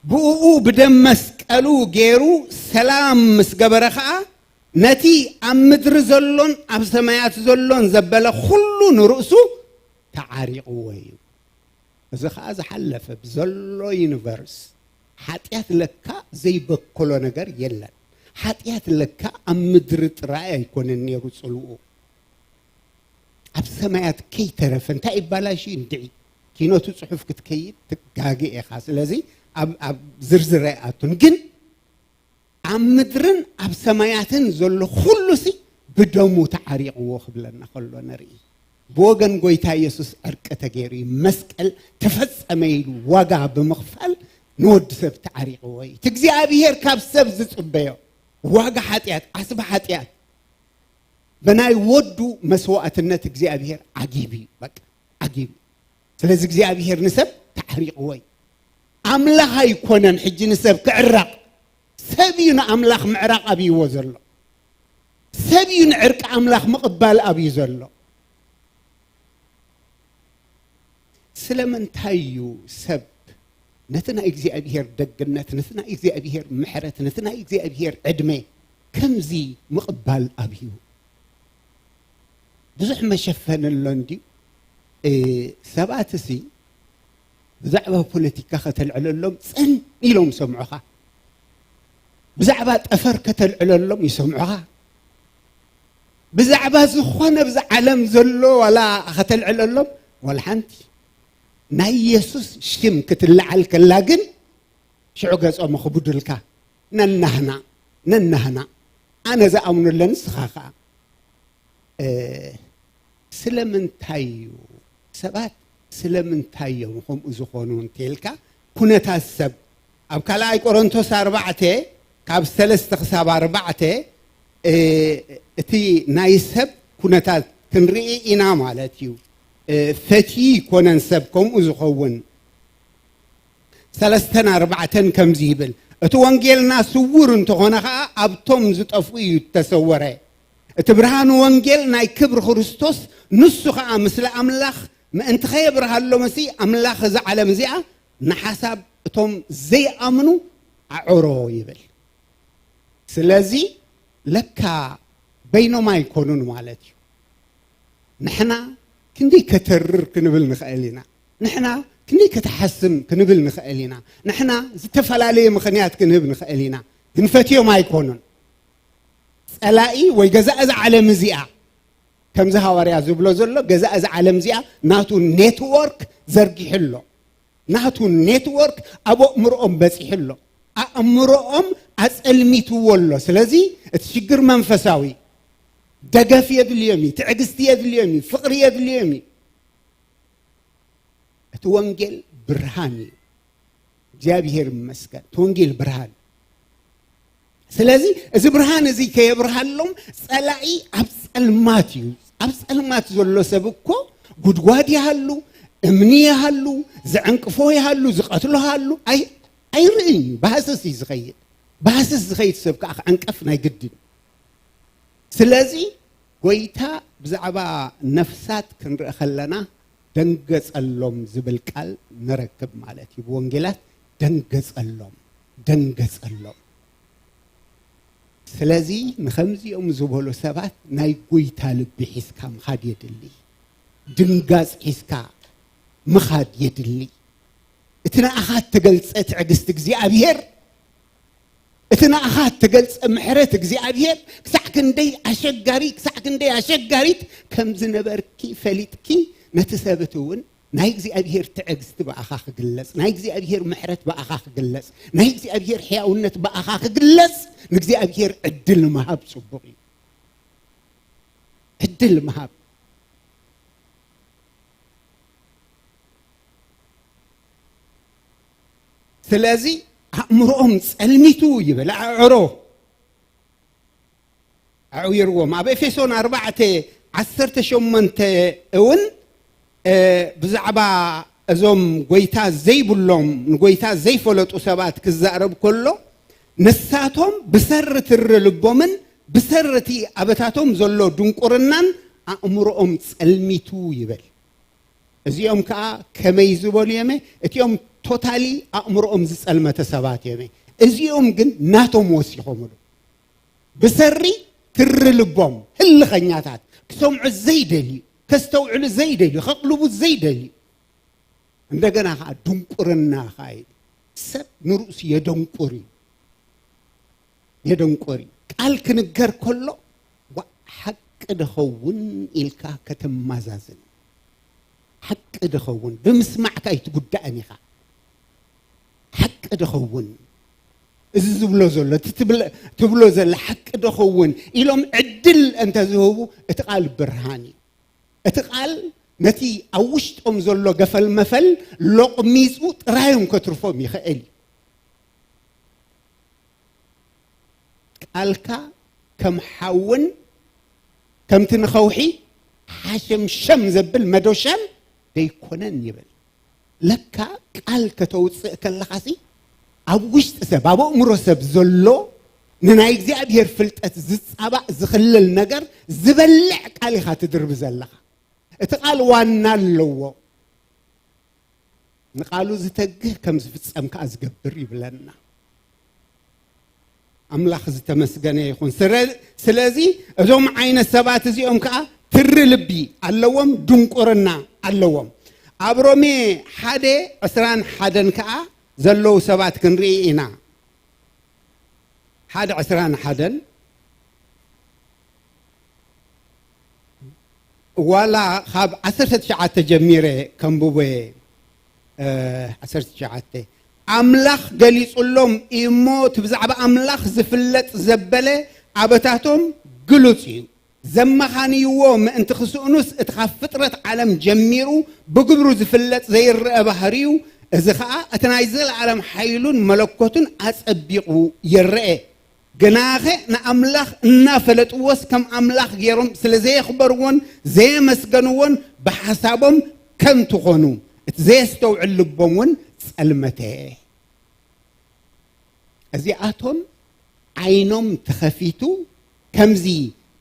ብእኡ ብደም መስቀሉ ገይሩ ሰላም ምስ ገበረ ኸኣ፣ ነቲ ኣብ ምድሪ ዘሎን ኣብ ሰማያት ዘሎን ዘበለ ኹሉ ንርእሱ ተዓሪቕዎ እዩ። እዚ ኸኣ ዝሓለፈ ብዘሎ ዩኒቨርስ ሓጢኣት ለካ ዘይበከሎ ነገር የለን። ሓጢኣት ለካ ኣብ ምድሪ ጥራይ ኣይኮነን ነይሩ ጽልኡ። ኣብ ሰማያት ከይተረፈ እንታይ ይባላሽ እንድዒ ኪኖቱ ጽሑፍ ክትከይድ ትጋገ ኢኻ። ስለዚ ኣብ፣ ኣብ ዝርዝር ኣይኣቱን። ግን ኣብ ምድርን ኣብ ሰማያትን ዘሎ ኩሉሲ ብደሙ ተዓሪቕዎ ክብለና ከሎ ንርኢ። ብወገን ጎይታ ኢየሱስ ዕርቂ ተገይሩ እዩ። መስቀል ተፈጸመ ኢሉ ዋጋ ብምኽፋል ንወዲ ሰብ ተዓሪቕዎ እዩ። እቲ እግዚኣብሔር ካብ ሰብ ዝጽበዮ ዋጋ ሓጢኣት፣ ዓስቢ ሓጢኣት፣ ብናይ ወዱ መስዋዕትነት እግዚኣብሔር ዓጊቡ እዩ። በቃ፣ ዓጊቡ። ስለዚ እግዚኣብሔር ንሰብ ተዓሪቕዎ እዩ። ኣምላኽ ኣይኮነን ሕጂ ንሰብ ክዕረቕ። ሰብ እዩ ንኣምላኽ ምዕራቕ ኣብይዎ ዘሎ። ሰብ እዩ ንዕርቂ ኣምላኽ ምቕባል ኣብዩ ዘሎ። ስለምንታይ እዩ ሰብ ነቲ ናይ እግዚኣብሔር ደግነት፣ ነቲ ናይ እግዚኣብሔር ምሕረት፣ ነቲ ናይ እግዚኣብሔር ዕድመ ከምዚ ምቕባል ኣብዩ? ብዙሕ መሸፈኒ ኣሎ እንድዩ። እ፣ ሰባት እሲ ብዛዕባ ፖለቲካ ከተልዕለሎም ጽን ኢሎም ይሰምዑኻ። ብዛዕባ ጠፈር ከተልዕለሎም ይሰምዑኻ። ብዛዕባ ዝኾነ ብዛ ዓለም ዘሎ ዋላ ከተልዕለሎም፣ ዋላ ሓንቲ። ናይ የሱስ ሽም ክትለዓል ከላ ግን፣ ሽዑ ገጾም ክቡዱልካ። ነናህና፣ ነናህና። ኣነ ዝኣምኖ ኣለኒ፣ ንስኻ ኸኣ። እ፣ ስለምንታይ እዩ? ሰባት ስለምንታይ እዮም ከምኡ ዝኾኑ እንተልካ፣ ኩነታት ሰብ ኣብ ካልኣይ ቆሮንቶስ ኣርባዕተ ካብ ሰለስተ ክሳብ ኣርባዕተ፣ እ፣ እቲ ናይ ሰብ ኩነታት ክንርኢ ኢና ማለት እዩ። እ፣ ፈትዩ ይኮነን ሰብ ከምኡ ዝኸውን። ሰለስተን ኣርባዕተን ከምዚ ይብል፣ እቲ ወንጌልና ስውር እንተኾነ ኸኣ ኣብቶም ዝጠፍኡ እዩ እተሰወረ። እቲ ብርሃን ወንጌል ናይ ክብሪ ክርስቶስ ንሱ ኸኣ ምስሊ ኣምላኽ ምእንቲ ኸየብርሃሎምሲ ኣምላኽ እዛ ዓለም እዚኣ ንሓሳብ እቶም ዘይኣምኑ ኣዕሮ ይብል። ስለዚ ለካ በይኖም ኣይኮኑን ማለት እዩ። ንሕና ክንደይ ከተርር ክንብል ንኽእል ኢና። ንሕና ክንደይ ከተሓስም ክንብል ንኽእል ኢና። ንሕና ዝተፈላለየ ምኽንያት ክንህብ ንኽእል ኢና። ግን ፈትዮም ኣይኮኑን። ጸላኢ ወይ ገዛእ እዛ ዓለም እዚኣ፣ ከምዚ ሃዋርያ ዝብሎ ዘሎ፣ ገዛእ እዛ ዓለም እዚኣ ናቱ ኔትወርክ ዘርጊሑ ኣሎ። ናቱ ኔትወርክ ኣብ ኣእምሮኦም በጺሑ ኣሎ። ኣእምሮኦም ኣጸልሚትዎ ኣሎ። ስለዚ እቲ ሽግር መንፈሳዊ ደገፍ የድልዮም እዩ፣ ትዕግስቲ የድልዮም እዩ፣ ፍቕሪ የድልዮም እዩ። እቲ ወንጌል ብርሃን እዩ። እግዚኣብሔር ይመስገን። እቲ ወንጌል ብርሃን። ስለዚ እዚ ብርሃን እዚ ከየብርሃሎም ጸላኢ ኣብ ጸልማት እዩ። ኣብ ጸልማት ዘሎ ሰብ እኮ ጉድጓድ ይሃሉ፣ እምኒ ይሃሉ፣ ዝዕንቅፎ ይሃሉ፣ ዝቐትሎ ይሃሉ፣ ኣይ-፣ ኣይርእን እዩ። ብሃሰስ እዩ ዝኸይድ። ብሃሰስ ዝኸይድ ሰብ ከዓ ክዕንቀፍ ናይ ግድን። ስለዚ ጎይታ ብዛዕባ ነፍሳት ክንርኢ ከለና ደንገጸሎም ዝብል ቃል ንረክብ ማለት እዩ። ብወንጌላት ደንገጸሎም፣ ደንገጸሎም። ስለዚ ንኸምዚኦም ዝበሉ ሰባት ናይ ጎይታ ልቢ ሒዝካ ምኻድ የድሊ። ድንጋጽ ሒዝካ ምኻድ የድሊ። እቲ ንኣኻ እተገልጸ ትዕግስቲ እግዚኣብሔር፣ እቲ ንኣኻ እተገልጸ ምሕረት እግዚኣብሔር ክሳዕ ክንደይ ኣሸጋሪ፣ ክሳዕ ክንደይ ኣሸጋሪት ከም ዝነበርኪ ፈሊጥኪ፣ ነቲ ሰብ እቲ እውን ናይ እግዚኣብሔር ትዕግስቲ ብኣኻ ክግለጽ፣ ናይ እግዚኣብሔር ምሕረት ብኣኻ ክግለጽ፣ ናይ እግዚኣብሔር ሕያውነት ብኣኻ ክግለጽ ንእግዚኣብሔር ዕድል ምሃብ ጽቡቕ እዩ። ዕድል ምሃብ። ስለዚ ኣእምሮኦም ጸልሚቱ ይብል። ኣዕዕሮ ኣዕዊርዎም። ኣብ ኤፌሶን ኣርባዕተ ዓሰርተ ሸሞንተ እውን፣ እ፣ ብዛዕባ እዞም ጎይታ ዘይብሎም፣ ንጎይታ ዘይፈለጡ ሰባት ክዛረብ ከሎ፣ ንሳቶም ብሰሪ ትሪ ልቦምን ብሰሪ እቲ ኣበታቶም ዘሎ ድንቁርናን ኣእምሮኦም ጸልሚቱ ይብል። እዚኦም ከዓ ከመይ ዝበሉ እዮም? እቲኦም ቶታሊ ኣእምሮኦም ዝጸልመተ ሰባት እዮም። እዚኦም ግን ናቶም ወሲኾምሉ። ብሰሪ ትሪ ልቦም ህልኸኛታት፣ ክሰምዑ ዘይደልዩ፣ ከስተውዕሉ ዘይደልዩ፣ ከቕልቡ ዘይደልዩ፣ እንደገና ከዓ ድንቁርና ከዓ እዩ። ሰብ ንርእሱ የደንቁር እዩ። የደንቁር እዩ። ቃል ክንገር ከሎ፣ "ዋ፣ ሓቂ ድኸውን?" ኢልካ ከተማዛዝን። ሓቂ ድኸውን? ብምስማዕካ ኣይትጉዳእን ኢኻ። ሓቂ ድኸውን? እዚ ዝብሎ ዘሎ፣ እቲ ትብለ-፣ ትብሎ ዘላ ሓቂ ድኸውን ኢሎም ዕድል እንተዝህቡ፣ እቲ ቃል ብርሃን እዩ። እቲ ቃል ነቲ ኣብ ውሽጦም ዘሎ ገፈል መፈል ሎቕሚጹ ጥራዮም ከትርፎም ይኽእል እዩ። ቃልካ ከም ሓውን ከምቲ ንኸውሒ ሓሸምሸም ዘብል መዶሻን ደይኮነን ይብል። ለካ ቃል ከተውፅእ ከለኻሲ ኣብ ውሽጢ ሰብ፣ ኣብ ኣእምሮ ሰብ ዘሎ ንናይ እግዚኣብሔር ፍልጠት ዝጻባእ ዝኽልል ነገር ዝበልዕ ቃል ኢኻ ትድርቢ ዘለኻ። እቲ ቃል ዋና ኣለዎ። ንቃሉ ዝተግህ ከም ዝፍጸም ከኣ ዝገብር ይብለና። ኣምላኽ ዝተመስገነ ይኹን። ስረ-፣ ስለዚ እዞም ዓይነት ሰባት እዚኦም ከኣ ትሪ ልቢ ኣለዎም፣ ድንቁርና ኣለዎም። ኣብ ሮሜ ሓደ ዕስራን ሓደን ከኣ ዘለዉ ሰባት ክንርኢ ኢና። ሓደ ዕስራን ሓደን፣ ዋላ ካብ ዓሰርተ ትሽዓተ ጀሚረ ከንብቦ እየ። እ፣ ዓሰርተ ትሽዓተ፣ ኣምላኽ ገሊጹሎም እዩ እሞ፣ እቲ ብዛዕባ ኣምላኽ ዝፍለጥ ዘበለ ኣበታቶም ግሉጽ እዩ። ዘመኻንይዎ ምእንቲ ክስእኑስ፣ እቲ ካብ ፍጥረት ዓለም ጀሚሩ ብግብሩ ዝፍለጥ ዘይረአ ባህርዩ፣ እዚ ኸኣ እቲ ናይ ዘለኣለም ሓይሉን መለኮቱን ኣጸቢቑ ይረአ። ግናኸ ንኣምላኽ እናፈለጥዎስ ከም ኣምላኽ ገይሮም ስለ ዘየኽበርዎን ዘየመስገንዎን ብሓሳቦም ከንቱ ኾኑ፣ እቲ ዘየስተውዕል ልቦም እውን ጸልመተ። እዚኣቶም ዓይኖም ተኸፊቱ ከምዚ፣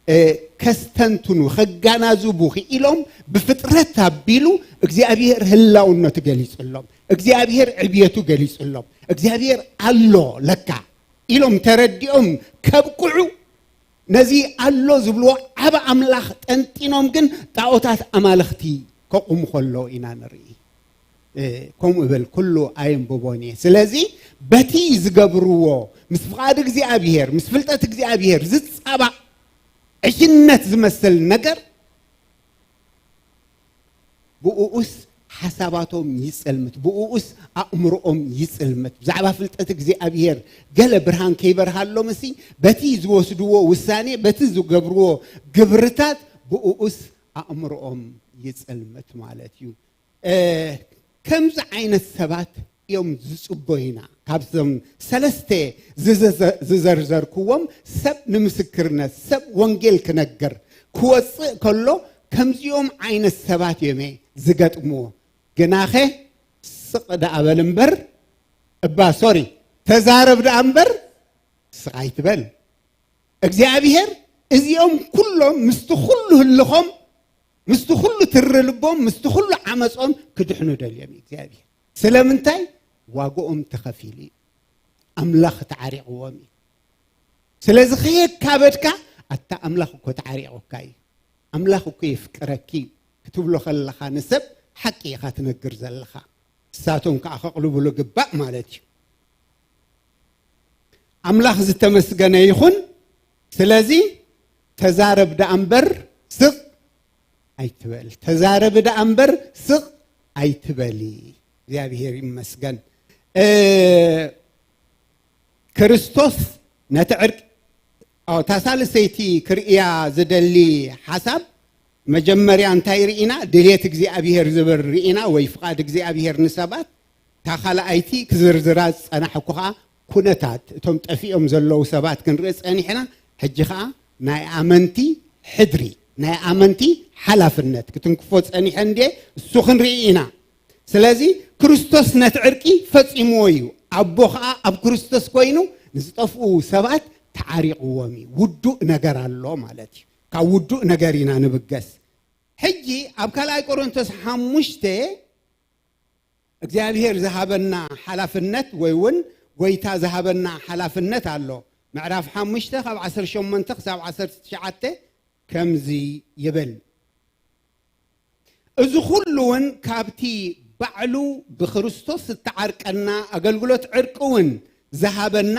እ፣ ከስተንትኑ፣ ከጋናዝቡ ክኢሎም ብፍጥረት ኣቢሉ እግዚኣብሔር ህላውነቱ ገሊጹሎም፣ እግዚኣብሔር ዕብየቱ ገሊጹሎም፣ እግዚኣብሔር ኣሎ ለካ ኢሎም ተረዲኦም ከብቅዑ፣ ነዚ ኣሎ ዝብልዎ ዓቢ ኣምላኽ ጠንጢኖም ግን ጣዖታት ኣማልኽቲ ከቑሙ ከለዉ ኢና ንርኢ። እ፣ ከምኡ እብል፣ ኩሉ ኣየንብቦን እየ። ስለዚ በቲ ዝገብርዎ፣ ምስ ፍቓድ እግዚኣብሔር፣ ምስ ፍልጠት እግዚኣብሔር ዝጻባእ ዕሽነት ዝመስል ነገር፣ ብኡኡስ ሓሳባቶም ይጽልምት፣ ብኡኡስ ኣእምሮኦም ይጽልምት። ብዛዕባ ፍልጠት እግዚኣብሔር ገለ ብርሃን ከይበርሃሎም እሲ፣ በቲ ዝወስድዎ ውሳኔ፣ በቲ ዝገብርዎ ግብርታት፣ ብኡኡስ ኣእምሮኦም ይጽልምት ማለት እዩ። እ፣ ከምዚ ዓይነት ሰባት እዮም ዝጽበዩና። ካብዞም ሰለስተ ዝዘዘ- ዝዘርዘርክዎም ሰብ ንምስክርነት፣ ሰብ ወንጌል ክነግር ክወጽእ ከሎ ከምዚኦም ዓይነት ሰባት እዮም ዝገጥምዎ። ግናኸ ስቕ ደኣ በል እምበር፣ እባ ሶሪ፣ ተዛረብ ደኣ እምበር ስቕ ኣይትበል። እግዚኣብሔር እዚኦም ኩሎም ምስቲ ኩሉ ህልኾም፣ ምስቲ ኩሉ ትሪ ልቦም፣ ምስቲ ኩሉ ዓመጾም ክድሕኑ ደልዮም እዩ እግዚኣብሔር። ስለምንታይ? ዋግኦም ተኸፊሉ እዩ። ኣምላኽ ተዓሪቕዎም እዩ። ስለዚ ከየካበድካ፣ ኣታ ኣምላኽ እኮ ተዓሪቑካ እዩ። ኣምላኽ እኮ የፍቅረኪ እዩ ክትብሎ ከለኻ ንሰብ ሓቂ ኢኻ ትነግር ዘለኻ። ንሳቶም ከዓ ከቕልብሉ ግባእ ማለት እዩ። ኣምላኽ ዝተመስገነ ይኹን። ስለዚ ተዛረብ ደኣ እምበር ስቕ ኣይትበል። ተዛረብ ደኣ እምበር ስቕ ኣይትበሊ። እግዚኣብሔር ይመስገን። እ፣ ክርስቶስ ነቲ ዕርቂ፣ ኦ፣ እታ ሳልሰይቲ ክርእያ ዝደሊ ሓሳብ፣ መጀመርያ እንታይ ርኢና? ድሌት እግዚኣብሔር ዝብል ርኢና፣ ወይ ፍቓድ እግዚኣብሔር ንሰባት። እታ ካልኣይቲ ክዝርዝራ ዝጸናሕኩ ኸኣ ኩነታት እቶም ጠፊኦም ዘለዉ ሰባት ክንርኢ ጸኒሕና። ሕጂ ኸኣ ናይ ኣመንቲ ሕድሪ፣ ናይ ኣመንቲ ሓላፍነት ክትንክፎ ጸኒሐ እንድየ፣ እሱ ክንርኢ ኢና። ስለዚ ክርስቶስ ነቲ ዕርቂ ፈጺምዎ እዩ። ኣቦ ኸኣ ኣብ ክርስቶስ ኮይኑ ንዝጠፍኡ ሰባት ተዓሪቕዎም እዩ። ውዱእ ነገር ኣሎ ማለት እዩ። ካብ ውዱእ ነገር ኢና ንብገስ። ሕጂ ኣብ ካልኣይ ቆሮንቶስ ሓሙሽተ እግዚኣብሔር ዝሃበና ሓላፍነት ወይ እውን ጎይታ ዝሃበና ሓላፍነት ኣሎ። ምዕራፍ ሓሙሽተ ካብ ዓሰርተ ሸሞንተ ክሳብ ዓሰርተ ትሽዓተ ከምዚ ይብል። እዚ ኩሉ እውን ካብቲ ባዕሉ ብክርስቶስ እተዓርቀና ኣገልግሎት ዕርቂ እውን ዝሃበና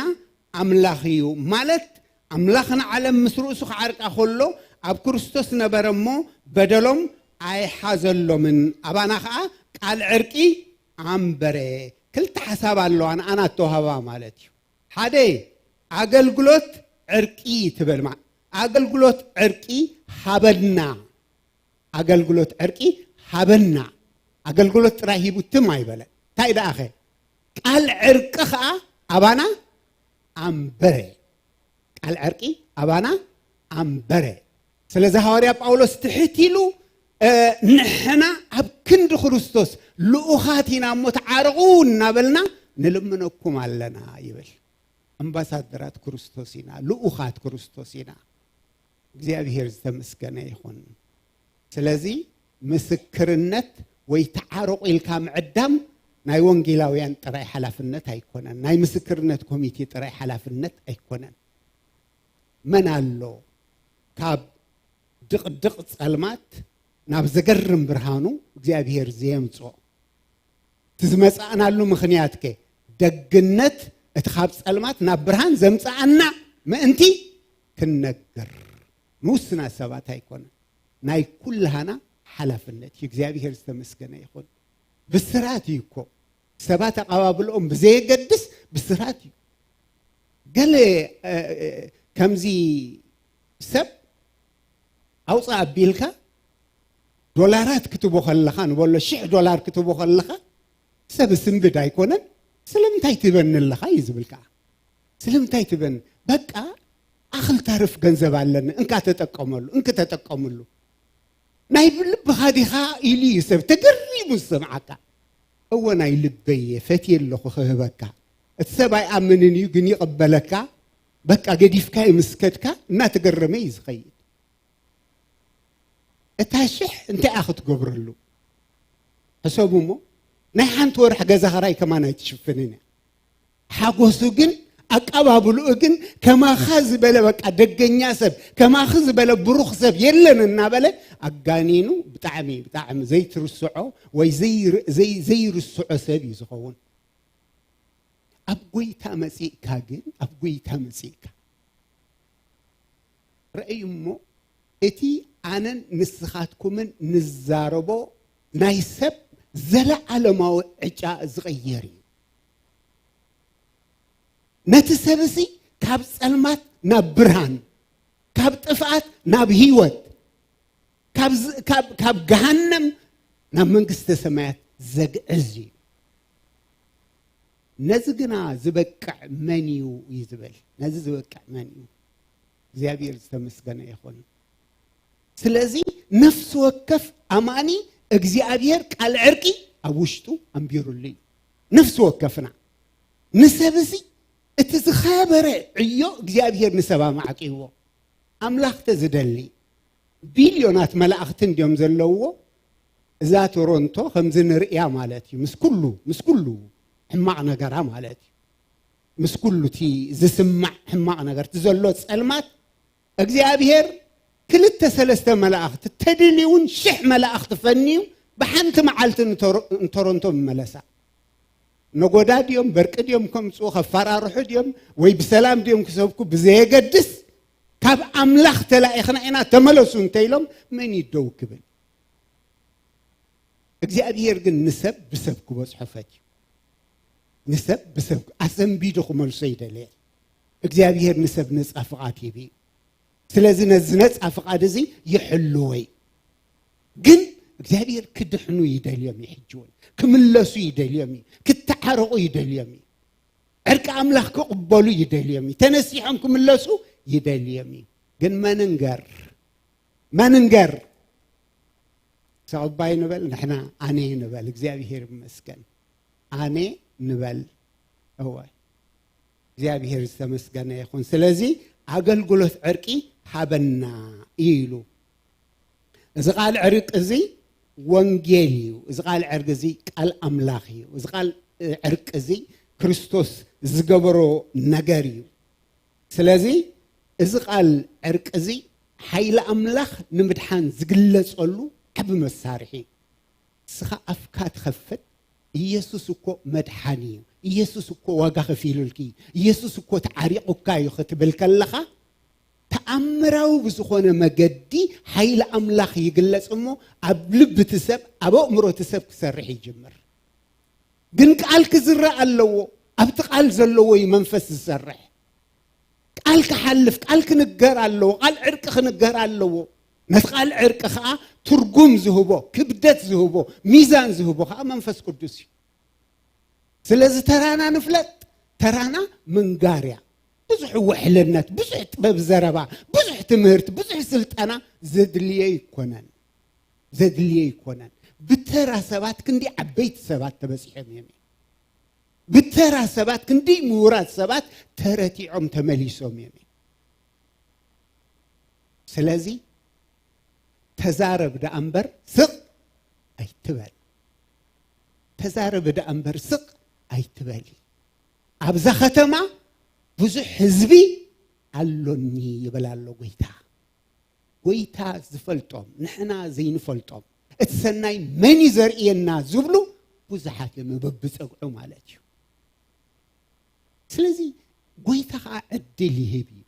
ኣምላኽ እዩ። ማለት ኣምላኽ ንዓለም ምስ ርእሱ ክዓርቃ ከሎ ኣብ ክርስቶስ ነበረ እሞ በደሎም ኣይሓዘሎምን። ኣባና ኸዓ ቃል ዕርቂ ኣንበረ። ክልተ ሓሳብ ኣለዋ ንኣና እተውሃባ ማለት እዩ። ሓደ ኣገልግሎት ዕርቂ ትብል ማ-፣ ኣገልግሎት ዕርቂ ሃበና። ኣገልግሎት ዕርቂ ሃበና። ኣገልግሎት ጥራይ ሂቡ ትም ኣይበለ። እንታይ ደኣኸ? ቃል ዕርቂ ኸዓ ኣባና ኣንበረ። ቃል ዕርቂ ኣባና ኣንበረ። ስለዚ ሃዋርያ ጳውሎስ ትሕት ኢሉ፣ እ፣ ንሕና ኣብ ክንዲ ክርስቶስ ልኡኻት ኢና እሞ ተዓረቑ እናበልና ንልምነኩም ኣለና ይብል። ኣምባሳደራት ክርስቶስ ኢና፣ ልኡኻት ክርስቶስ ኢና። እግዚኣብሔር ዝተመስገነ ይኹን። ስለዚ ምስክርነት ወይ ተዓረቑ ኢልካ ምዕዳም ናይ ወንጌላውያን ጥራይ ሓላፍነት ኣይኮነን፣ ናይ ምስክርነት ኮሚቴ ጥራይ ሓላፍነት ኣይኮነን። መን ኣሎ ካብ ድቕድቕ ጸልማት ናብ ዘገርም ብርሃኑ እግዚኣብሔር ዘየምጽኦ? እቲ ዝመጻእናሉ ምኽንያት ከ ደግነት እቲ ካብ ጸልማት ናብ ብርሃን ዘምጽኣና ምእንቲ ክንነግር ንውስናት ሰባት ኣይኮነን። ናይ ኩልሃና ሓላፍነት እዩ። እግዚኣብሔር ዝተመስገነ ይኹን። ብስራት እዩ እኮ። ሰባት ኣቐባብልኦም ብዘየገድስ ብስራት እዩ። ገለ፣ እ፣ እ፣ ከምዚ ሰብ ኣውፅእ ኣቢልካ ዶላራት ክትቦ ከለኻ፣ ንበሎ ሽሕ ዶላር ክትቦ ከለኻ፣ ሰብ ስንብድ ኣይኮነን። ስለምንታይ ትበኒ ኣለኻ እዩ ዝብል ከዓ። ስለምንታይ ትበኒ? በቃ ኣኽል ተርፍ ገንዘብ ኣለኒ፣ እንካ ተጠቀመሉ፣ እንክ ተጠቀምሉ። ናይ ልብኻ ዲኻ ኢሉ እዩ ሰብ ተገሪሙ ዝሰምዓካ። እወ ናይ ልበይ እየ፣ ፈትየ ኣለኹ ክህበካ። እቲ ሰብ ኣይኣምንን እዩ ግን ይቕበለካ። በቃ ገዲፍካዮ ምስ ከድካ እናተገረመ እዩ ዝኸይድ። እታ ሽሕ እንታይ እያ ክትገብረሉ? ሕሰቡ እሞ ናይ ሓንቲ ወርሒ ገዛ ኽራይ ከማን ኣይትሽፍንን እያ። ሓጎሱ ግን ኣቀባብልኡ ግን ከማኻ ዝበለ በቃ ደገኛ ሰብ፣ ከማኺ ዝበለ ብሩኽ ሰብ የለን እናበለ ኣጋኒኑ ብጣዕሚ ብጣዕሚ ዘይትርስዖ ወይ ዘይር-፣ ዘይ-፣ ዘይርስዖ ሰብ እዩ ዝኸውን። ኣብ ጎይታ መጺእካ ግን፣ ኣብ ጎይታ መጺእካ ረእዩ እሞ እቲ ኣነን ንስኻትኩምን ንዛረቦ ናይ ሰብ ዘለዓለማዊ ዕጫ ዝቕይር እዩ። ነቲ ሰብ እዚ ካብ ጸልማት ናብ ብርሃን፣ ካብ ጥፍኣት ናብ ህይወት፣ ካብ ዝ-፣ ካብ፣ ካብ ገሃነም ናብ መንግስተ ሰማያት ዘግዕዝ እዩ። ነዚ ግና ዝበቅዕ መን እዩ እዩ ዝብል። ነዚ ዝበቅዕ መን እዩ? እግዚኣብሔር ዝተመስገነ ይኹን። ስለዚ ነፍሲ ወከፍ ኣማኒ እግዚኣብሔር ቃል ዕርቂ ኣብ ውሽጡ ኣንቢሩሉ እዩ። ነፍሲ ወከፍና ንሰብ እዚ እቲ ዝኸበረ ዕዮ እግዚኣብሔር ንሰብ ኣማዕቂዎ። ኣምላኽ ተዝደሊ ቢልዮናት መላእኽቲ እንድዮም ዘለውዎ። እዛ ቶሮንቶ ከምዚ ንርእያ ማለት እዩ። ምስ ኩሉ ምስ ኩሉ ሕማቕ ነገራ ማለት እዩ። ምስ ኩሉ እቲ ዝስማዕ ሕማቕ ነገር እቲ ዘሎ ጸልማት እግዚኣብሔር ክልተ ሰለስተ መላእኽቲ ተድልዩን ሽሕ መላእኽቲ ፈንዩ ብሓንቲ መዓልቲ ንቶሮ- ንቶሮንቶ ምመለሳ። ነጎዳ ድዮም በርቂ ድዮም ከምፅኡ ከፈራርሑ ድዮም ወይ ብሰላም ድዮም ክሰብኩ ብዘየገድስ ካብ ኣምላኽ ተላኢኽና ኢና ተመለሱ እንተኢሎም መን ይደው ክብል? እግዚኣብሔር ግን ንሰብ ብሰብ ክበፅሖ ፈትዩ። ንሰብ ብሰብ ኣሰንቢዱ ክመልሶ ይደልየ። እግዚኣብሔር ንሰብ ነፃ ፍቓድ ሂቡ እዩ። ስለዚ ነዚ ነፃ ፍቓድ እዚ ይሕልዎ እዩ። ግን እግዚኣብሔር ክድሕኑ ይደልዮም እዩ። ሕጂ እውን ክምለሱ ይደልዮም እዩ። ክተዓረቑ ይደልዮም እዩ። ዕርቂ ኣምላኽ ክቕበሉ ይደልዮም እዩ። ተነሲሖም ክምለሱ ይደልዮም እዩ። ግን መንንገር መንንገር ሰቕባይ ንበል ንሕና ኣነ ንበል። እግዚኣብሔር ይመስገን ኣነ ንበል። እወ እግዚኣብሔር ዝተመስገነ ይኹን። ስለዚ ኣገልግሎት ዕርቂ ሃበና እዩ ኢሉ። እዚ ቃል ዕርቂ እዚ ወንጌል እዩ። እዚ ቃል ዕርቂ እዚ ቃል ኣምላኽ እዩ። እዚ ቃል ዕርቂ እዚ ክርስቶስ ዝገበሮ ነገር እዩ። ስለዚ እዚ ቃል ዕርቂ እዚ ሓይሊ ኣምላኽ ንምድሓን ዝግለጸሉ ዓቢ መሳርሒ እዩ። ንስኻ ኣፍካ ትኸፍት፣ ኢየሱስ እኮ መድሓኒ እዩ፣ ኢየሱስ እኮ ዋጋ ከፊሉልኪ እዩ፣ ኢየሱስ እኮ ተዓሪቑካ እዩ ክትብል ከለኻ ተኣምራዊ ብዝኾነ መገዲ ሓይሊ ኣምላኽ ይግለጽ እሞ ኣብ ልቢ እቲ ሰብ ኣብ ኣእምሮ እቲ ሰብ ክሰርሕ ይጅምር። ግን ቃል ክዝራእ ኣለዎ። ኣብቲ ቃል ዘለዎ እዩ መንፈስ ዝሰርሕ። ቃል ክሓልፍ ቃል ክንገር ኣለዎ። ቃል ዕርቂ ክንገር ኣለዎ። ነቲ ቃል ዕርቂ ከዓ ትርጉም ዝህቦ ክብደት ዝህቦ ሚዛን ዝህቦ ከዓ መንፈስ ቅዱስ እዩ። ስለዚ ተራና ንፍለጥ። ተራና ምንጋር እያ። ብዙሕ ውሕልነት ብዙሕ ጥበብ ዘረባ ብዙሕ ትምህርቲ ብዙሕ ስልጠና ዘድልዮ ኣይኮነን። ዘድልዮ ኣይኮነን። ብተራ ሰባት ክንዲ ዓበይቲ ሰባት ተበፂሖም እዮም። ብተራ ሰባት ክንዲ ምሁራት ሰባት ተረቲዖም ተመሊሶም እዮም። ስለዚ ተዛረብ ደኣ እምበር ስቕ ኣይትበል። ተዛረብ ደኣ እምበር ስቕ ኣይትበል። ኣብዛ ከተማ ብዙሕ ህዝቢ ኣሎኒ ይብል ኣሎ ጎይታ። ጎይታ ዝፈልጦም ንሕና ዘይንፈልጦም እቲ ሰናይ መን እዩ ዘርእየና ዝብሉ ብዙሓት እዮም በብፀግዑ ማለት እዩ። ስለዚ ጎይታ ከዓ ዕድል ይህብ እዩ።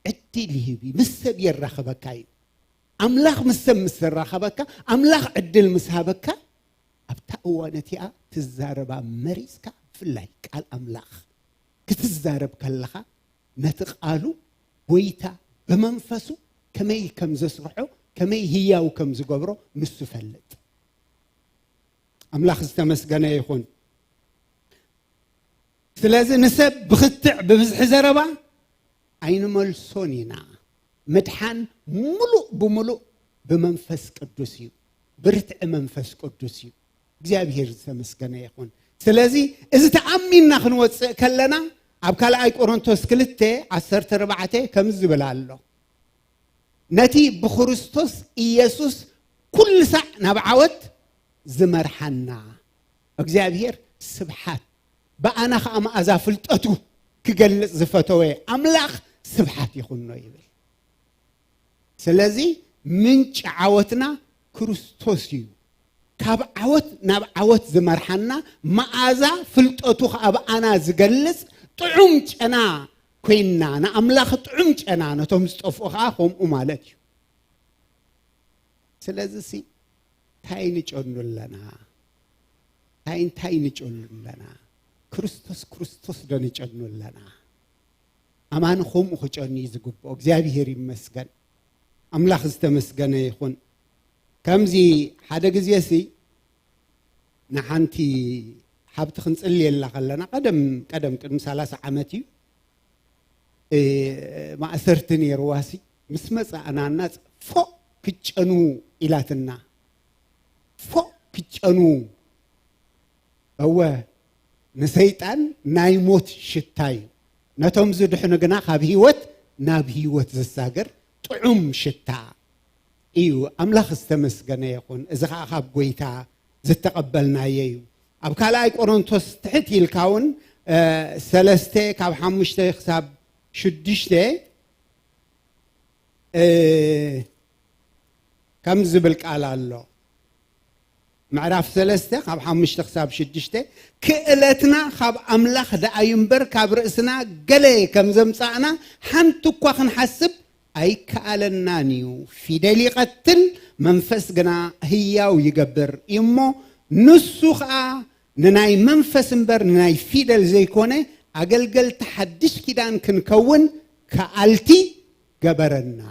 ዕድል ይህብ እዩ። ምስ ሰብ የራኸበካ እዩ። ኣምላኽ ምስ ሰብ ምስ ዘራኸበካ ኣምላኽ ዕድል ምስ ሃበካ ኣብታ እዋን እቲኣ ትዛረባ መሪፅካ ብፍላይ ቃል ኣምላኽ ክትዛረብ ከለኻ ነቲ ቃሉ ጎይታ ብመንፈሱ ከመይ ከም ዘስርሖ ከመይ ህያው ከም ዝገብሮ ንሱ ፈልጥ። ኣምላኽ ዝተመስገነ ይኹን። ስለዚ ንሰብ ብክትዕ ብብዝሒ ዘረባ ኣይንመልሶን ኢና። ምድሓን ሙሉእ ብሙሉእ ብመንፈስ ቅዱስ እዩ። ብርትዒ መንፈስ ቅዱስ እዩ። እግዚኣብሔር ዝተመስገነ ይኹን። ስለዚ እዚ ተኣሚንና ክንወፅእ ከለና ኣብ ካልኣይ ቆሮንቶስ ክልተ ዓሰርተ ኣርባዕተ ከምዚ ዝብል ኣሎ። ነቲ ብክርስቶስ ኢየሱስ ኩሉ ሳዕ ናብ ዓወት ዝመርሓና እግዚኣብሔር ስብሓት ብኣና ኸዓ መኣዛ ፍልጠቱ ክገልጽ ዝፈተወ ኣምላኽ ስብሓት ይኹኖ ይብል። ስለዚ ምንጪ ዓወትና ክርስቶስ እዩ። ካብ ዓወት ናብ ዓወት ዝመርሓና መኣዛ ፍልጠቱ ኸዓ ብኣና ዝገልጽ ጥዑም ጨና ኮይንና ንኣምላኽ ጥዑም ጨና ነቶም ዝጠፍኡ ኸዓ ከምኡ ማለት እዩ። ስለዚ ሲ እንታይ ንጨኑ ኣለና? እንታይ እንታይ ንጨኑ ኣለና? ክርስቶስ ክርስቶስ ዶ ንጨኑ ኣለና? ኣማኒ ከምኡ ክጨኑ እዩ ዝግብኦ። እግዚኣብሔር ይመስገን። ኣምላኽ ዝተመስገነ ይኹን። ከምዚ ሓደ ግዜ ሲ ንሓንቲ ካብቲ ክንጽልየላ ከለና፣ ቀደም ቀደም ቅድሚ ሰላሳ ዓመት እዩ፣ እ፣ ማእሰርቲ ነይርዋሲ። ምስ መጻእና እናጽ-፣ ፎእ ክጨኑ ኢላትና። ፎእ ክጨኑ። እወ፣ ንሰይጣን ናይ ሞት ሽታ እዩ። ነቶም ዝድሕኑ ግና ካብ ህይወት ናብ ህይወት ዘሳግር ጥዑም ሽታ እዩ። ኣምላኽ ዝተመስገነ ይኹን። እዚ ኸኣ ካብ ጐይታ ዝተቐበልናዮ እዩ። ኣብ ካልኣይ ቆሮንቶስ ትሕት ኢልካ እውን፣ እ፣ ሰለስተ ካብ ሓሙሽተ ክሳብ ሽዱሽተ፣ እ፣ ከም ዝብል ቃል ኣሎ። ምዕራፍ ሰለስተ ካብ ሓሙሽተ ክሳብ ሽዱሽተ፣ ክእለትና ካብ ኣምላኽ ደኣ እዩ እምበር ካብ ርእስና ገለ ከም ዘምጻእና ሓንቲ እኳ ክንሓስብ ኣይከኣለናን እዩ። ፊደል ይቐትል፣ መንፈስ ግና ህያው ይገብር እዩ እሞ፣ ንሱ ኸኣ ንናይ መንፈስ እምበር ንናይ ፊደል ዘይኮነ ኣገልገልቲ ሓድሽ ኪዳን ክንከውን ከኣልቲ ገበረና።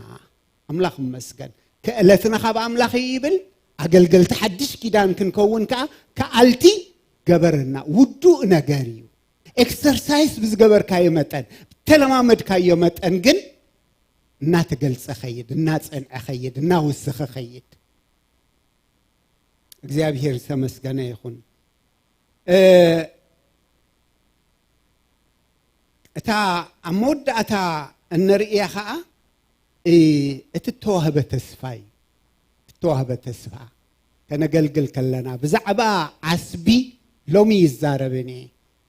ኣምላኽ ይመስገን። ክእለትና ካብ ኣምላኽ እዩ ይብል፣ ኣገልገልቲ ሓድሽ ኪዳን ክንከውን ከኣ ከኣልቲ ገበረና። ውዱእ ነገር እዩ። ኤክሰርሳይስ ብዝገበርካዮ መጠን፣ ብተለማመድካዮ መጠን ግን እናተገልጸ ኸይድ፣ እናጸንዐ ኸይድ፣ እናወሰኸ ኸይድ። እግዚኣብሔር ዝተመስገነ ይኹን። እ፣ እታ ኣብ መወዳእታ እንርእያ ኸኣ፣ እ፣ እቲ እተዋህበ ተስፋ እዩ። እተዋህበ ተስፋ ከነገልግል ከለና ብዛዕባ ዓስቢ ሎሚ ይዛረብን እየ።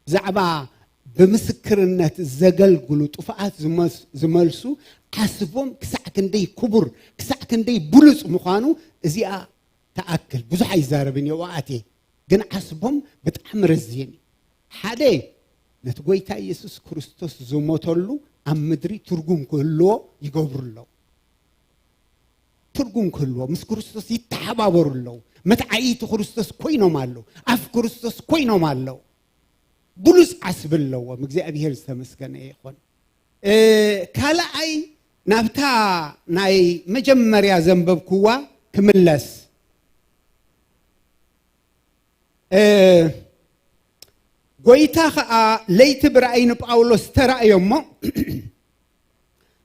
ብዛዕባ ብምስክርነት ዘገልግሉ ጥፉኣት ዝመስ-፣ ዝመልሱ ዓስቦም ክሳዕ ክንደይ ክቡር፣ ክሳዕ ክንደይ ብሉጽ ምዃኑ እዚኣ ትኣክል። ብዙሕ ኣይዛረብን እየ፣ ኣብኣ ኣትየ። ግን ዓስቦም ብጣዕሚ ረዚን እዩ። ሓደ፣ ነቲ ጐይታ ኢየሱስ ክርስቶስ ዝሞተሉ ኣብ ምድሪ ትርጉም ክህልዎ ይገብሩ ኣለዉ። ትርጉም ክህልዎ፣ ምስ ክርስቶስ ይተሓባበሩ ኣለዉ። መትዓኢቲ ክርስቶስ ኮይኖም ኣለዉ። ኣፍ ክርስቶስ ኮይኖም ኣለዉ። ብሉጽ ዓስቢ ኣለዎም። እግዚኣብሔር ዝተመስገነ ይኹን። እ፣ ካልኣይ፣ ናብታ ናይ መጀመርያ ዘንበብክዋ ክምለስ። እ፣ ጐይታ ኸኣ ለይቲ ብራእይ ንጳውሎስ ተራእዮ እሞ፣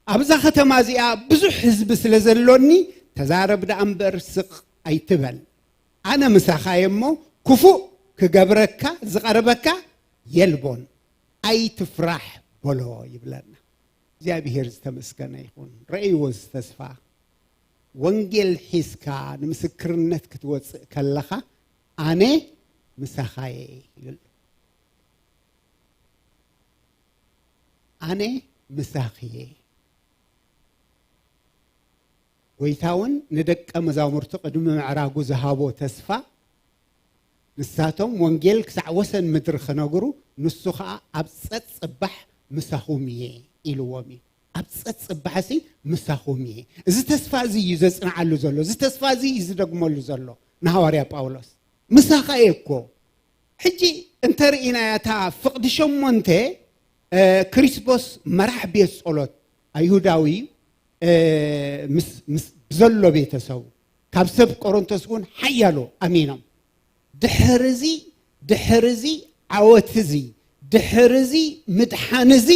ኣብዛ ኸተማ እዚኣ ብዙሕ ህዝቢ ስለ ዘሎኒ፣ ተዛረብ ደኣ እምበር ስቕ ኣይትበል። ኣነ ምሳኻ እየ እሞ፣ ክፉእ ክገብረካ ዝቐርበካ የልቦን። ኣይትፍራሕ በሎ ይብለና። እግዚኣብሔር ዝተመስገነ ይኹን። ረእይዎ እዚ ተስፋ። ወንጌል ሒዝካ ንምስክርነት ክትወጽእ ከለኻ፣ ኣነ ምሳኻ እየ ይብል። ኣነ ምሳኺ እየ። ጐይታ እውን ንደቀ መዛሙርቱ ቅድሚ ምዕራጉ ዝሃቦ ተስፋ፣ ንሳቶም ወንጌል ክሳዕ ወሰን ምድሪ ክነግሩ፣ ንሱ ኸኣ ኣብ ጸጽባሕ ምሳኹም እየ ኢልዎም እዩ። ኣብ ጸጽባሕሲ ምሳኹም እየ። እዚ ተስፋ እዚ እዩ ዘጽንዓሉ ዘሎ። እዚ ተስፋ እዚ እዩ ዝደግመሉ ዘሎ ንሃዋርያ ጳውሎስ። ምሳኻ እየ እኮ። ሕጂ እንተ ርኢናያ እታ ፍቕዲ ሸሞንተ፣ እ፣ ክሪስፖስ መራሕ ቤት ጸሎት ኣይሁዳዊ እዩ፣ እ፣ ምስ፣ ምስ ብዘሎ ቤተሰቡ ካብ ሰብ ቆሮንቶስ እውን ሓያሎ ኣሚኖም። ድሕርዚ፣ ድሕርዚ ዓወት እዚ፣ ድሕርዚ ምድሓን እዚ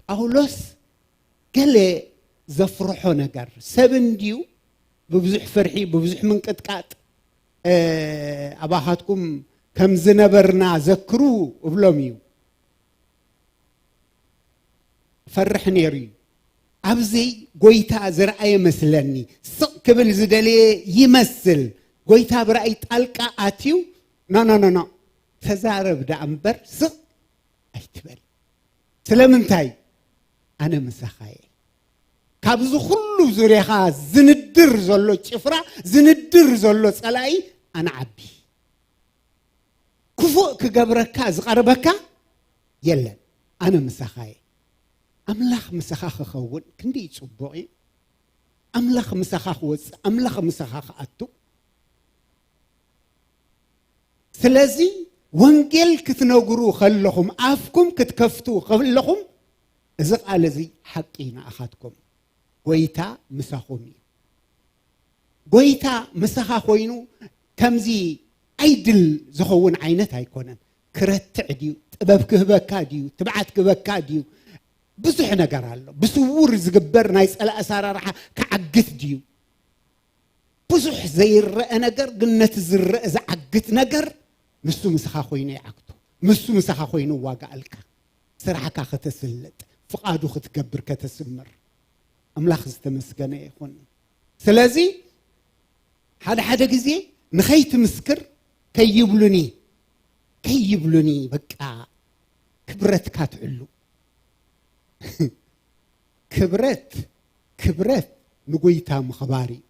ጳውሎስ ገለ ዘፍርሖ ነገር፣ ሰብ እንድዩ ብብዙሕ ፍርሒ፣ ብብዙሕ ምንቅጥቃጥ፣ እ፣ ኣባኻትኩም ከም ዝነበርና ዘክሩ እብሎም እዩ። ፈርሕ ነይሩ እዩ። ኣብዚ ጐይታ ዝረኣየ መስለኒ፣ ስቕ ክብል ዝደለየ ይመስል። ጐይታ ብራእይ ጣልቃ ኣትዩ፣ "ኖ፣ ኖ፣ ኖ፣ ኖ፣ ተዛረብ ደኣ እምበር ስቕ ኣይትበል። ስለምንታይ? ኣነ ምሳኻ እየ። ካብዚ ኹሉ ዙርያኻ ዝንድር ዘሎ ጭፍራ፣ ዝንድር ዘሎ ጸላኢ ኣነ ዓቢ። ክፉእ ክገብረካ ዝቐርበካ የለን። ኣነ ምሳኻ እየ።" ኣምላኽ ምሳኻ ክኸውን ክንደይ ጽቡቕ እዩ። ኣምላኽ ምሳኻ ክወጽእ፣ ኣምላኽ ምሳኻ ክኣቱ። ስለዚ ወንጌል ክትነግሩ ከለኹም፣ ኣፍኩም ክትከፍቱ ከለኹም፣ እዚ ቃል እዚ ሓቂ እዩ ንኣኻትኩም። ጐይታ ምሳኹም እዩ። ጐይታ ምሳኻ ኮይኑ ከምዚ ኣይድል ዝኸውን ዓይነት ኣይኮነን። ክረትዕ ድዩ? ጥበብ ክህበካ ድዩ? ትብዓት ክህበካ ድዩ? ብዙሕ ነገር ኣሎ። ብስውር ዝግበር ናይ ጸላእ ኣሰራርሓ ክዓግት ድዩ? ብዙሕ ዘይረአ ነገር፣ ግን ነቲ ዝረአ ዝዓግት ነገር ንሱ ምሳኻ ኮይኑ ይዓግቶ። ንሱ ምሳኻ ኮይኑ ዋጋ ኣልካ። ስራሕካ ከተስልጥ፣ ፍቓዱ ክትገብር፣ ከተስምር። ኣምላኽ ዝተመስገነ ይኹን። ስለዚ ሓደ ሓደ ግዜ ንኸይትምስክር ከይብሉኒ፣ ከይብሉኒ በቃ ክብረትካ ትዕሉ። ክብረት፣ ክብረት ንጎይታ ምኽባር እዩ።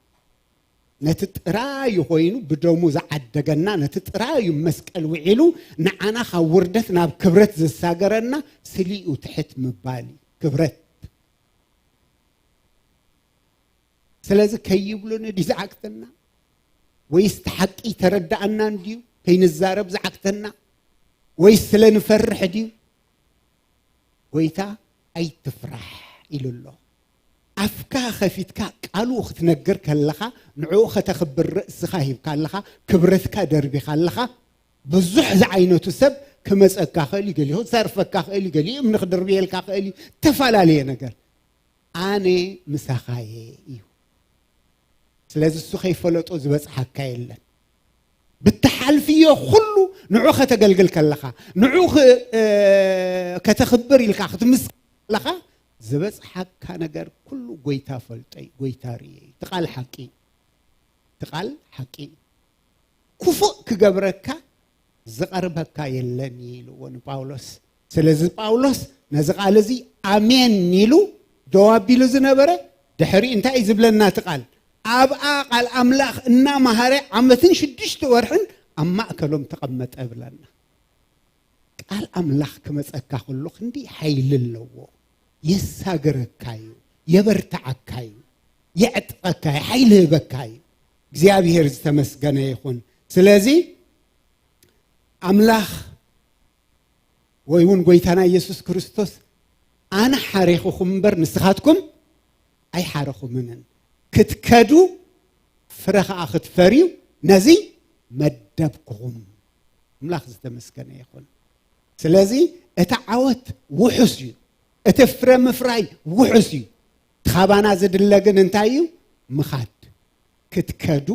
ነቲ ጥራዩ ኮይኑ ብደሙ ዝዓደገና፣ ነቲ ጥራዩ መስቀል ውዒሉ ንዓና ካብ ውርደት ናብ ክብረት ዘሳገረና ስሊኡ ትሕት ምባል እዩ ክብረት። ስለዚ ከይብሉኒ ድዩ ዝዓግተና? ወይስ እቲ ሓቂ ተረዳኣና እንድዩ ከይንዛረብ ዝዓግተና? ወይስ ስለ ንፈርሕ ድዩ? ጎይታ ኣይትፍራሕ ኢሉ ኣሎ። ኣፍካ ከፊትካ ቃሉ ክትነግር ከለኻ፣ ንዕኡ ከተኽብር ርእስኻ ሂብካ ኣለኻ፣ ክብረትካ ደርቢኻ ኣለኻ። ብዙሕ ዝዓይነቱ ሰብ ክመጸካ ክእል እዩ፣ ገሊኡ ክሰርፈካ ክእል እዩ፣ ገሊኡ እምኒ ክድርብየልካ ክእል እዩ፣ ተፈላለየ ነገር። ኣነ ምሳኻየ እዩ። ስለዚ እሱ ከይፈለጦ ዝበጽሓካ የለን። ብትሓልፍዮ ኩሉ ንዑ ከተገልግል ከለኻ፣ ንዑ ክ-፣ እ፣ ከተኽብር ኢልካ ክትምስክር ከለኻ፣ ዝበጽሓካ ነገር ኩሉ ጎይታ ፈልጦ እዩ፣ ጎይታ ርእየ እዩ። እቲ ቃል ሓቂ እዩ። እቲ ቃል ሓቂ እዩ። ክፉእ ክገብረካ ዝቐርበካ የለን ኢልዎ ንጳውሎስ። ስለዚ ጳውሎስ ነዚ ቃል እዚ ኣሜን ኢሉ ደው ኣቢሉ ዝነበረ፣ ድሕሪ እንታይ እዩ ዝብለና እቲ ቃል? ኣብኣ ቃል ኣምላኽ እናመሃረ ዓመትን ሽዱሽተ ወርሕን ኣብ ማእከሎም ተቐመጠ ብለና። ቃል ኣምላኽ ክመጸካ ከሎ ክንዲ ሓይሊ ኣለዎ። የሳግረካ እዩ፣ የበርትዓካ እዩ፣ የዕጥቀካ እዩ፣ ሓይሊ ህበካ እዩ። እግዚኣብሔር ዝተመስገነ ይኹን። ስለዚ ኣምላኽ ወይ እውን ጎይታና ኢየሱስ ክርስቶስ፣ ኣነ ሓሬኹኹም እምበር ንስኻትኩም ኣይሓረኹምንን፣ ክትከዱ ፍረ ኸዓ ክትፈርዩ ነዚ መደብኩኹም። ኣምላኽ ዝተመስገነ ይኹን። ስለዚ እቲ ዓወት ውሑስ እዩ፣ እቲ ፍረ ምፍራይ ውሑስ እዩ። እቲ ካባና ዝድለ ግን እንታይ እዩ? ምኻድ። ክትከዱ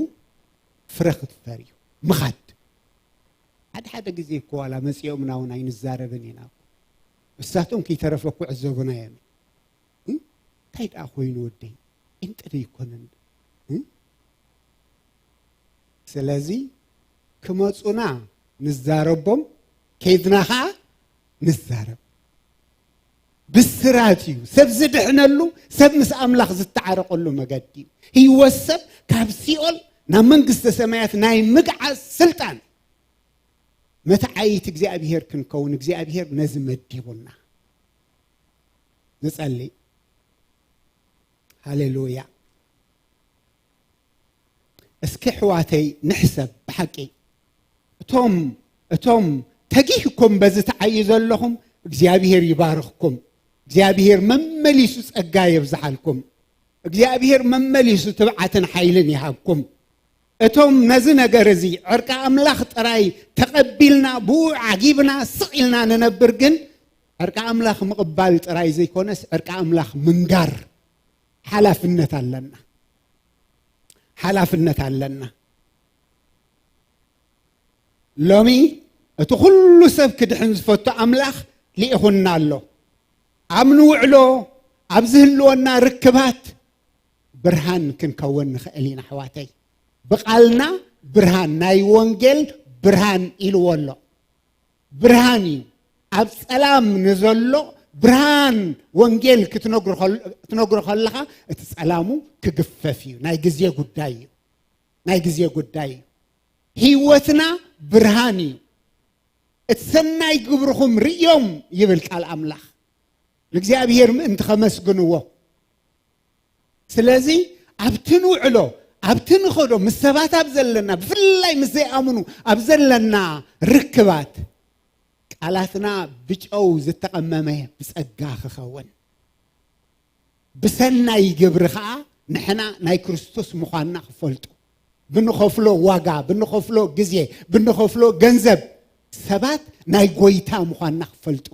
ፍረ ክትፈርዩ ምኻድ። ሓደ ሓደ ግዜ እኮ ዋላ መጺኦምና እውን ኣይንዛረብን ኢና እኮ። እሳቶም ከይተረፈ እኮ ዕዘቡና እዮም። እ? እንታይ ደኣ ኮይኑ ወደይ? ጴንጠ ዶ ኣይኮነን? እ? ስለዚ ክመጹና ንዛረቦም፣ ከይድና ኸዓ ንዛረብ። ብስራት እዩ። ሰብ ዝድሕነሉ፣ ሰብ ምስ ኣምላኽ ዝተዓረቐሉ መገዲ እዩ። ህይወት ሰብ ካብ ሲኦል ናብ መንግስተ ሰማያት ናይ ምግዓዝ ስልጣን፣ መትዓይት እግዚኣብሔር ክንከውን እግዚኣብሔር ነዚ መዲቡና። ንጸልይ። ሃሌሉያ። እስኪ ኣሕዋተይ ንሕሰብ ብሓቂ። እቶም፣ እቶም ተጊህኩም በዚ ትዓዩ ዘለኹም እግዚኣብሔር ይባርኽኩም። እግዚኣብሔር መመሊሱ ጸጋ የብዝሓልኩም። እግዚኣብሔር መመሊሱ ትብዓትን ሓይልን ይሃብኩም። እቶም ነዚ ነገር እዚ ዕርቂ ኣምላኽ ጥራይ ተቐቢልና ብኡ ዓጊብና ስቕ ኢልና ንነብር ግን ዕርቂ ኣምላኽ ምቕባል ጥራይ ዘይኮነስ ዕርቂ ኣምላኽ ምንጋር ሓላፍነት ኣለና። ሓላፍነት ኣለና። ሎሚ እቲ ኩሉ ሰብ ክድሕን ዝፈቱ ኣምላኽ ልኢኹና ኣሎ። ኣብ ንውዕሎ፣ ኣብ ዝህልወና ርክባት ብርሃን ክንከውን ንኽእል ኢና ኣሕዋተይ። ብቓልና ብርሃን፣ ናይ ወንጌል ብርሃን ኢልዎ ኣሎ። ብርሃን እዩ። ኣብ ጸላም ንዘሎ ብርሃን ወንጌል ክትነግሮ ከል-፣ ክትነግሮ ከለኻ እቲ ጸላሙ ክግፈፍ እዩ። ናይ ግዜ ጉዳይ እዩ። ናይ ግዜ ጉዳይ እዩ። ህይወትና ብርሃን እዩ። እቲ ሰናይ ግብርኹም ርእዮም ይብል ቃል ኣምላኽ። ንእግዚኣብሔር ምእንቲ ኸመስግንዎ። ስለዚ ኣብቲ ንውዕሎ፣ ኣብቲ ንኸዶ፣ ምስ ሰባት ኣብ ዘለና፣ ብፍላይ ምስ ዘይኣምኑ ኣብ ዘለና ርክባት፣ ቃላትና ብጨው ዝተቐመመ ብጸጋ ክኸውን፣ ብሰናይ ግብሪ ኸኣ ንሕና ናይ ክርስቶስ ምዃንና ክፈልጡ፣ ብንኸፍሎ ዋጋ፣ ብንኸፍሎ ግዜ፣ ብንኸፍሎ ገንዘብ፣ ሰባት ናይ ጎይታ ምዃንና ክፈልጡ።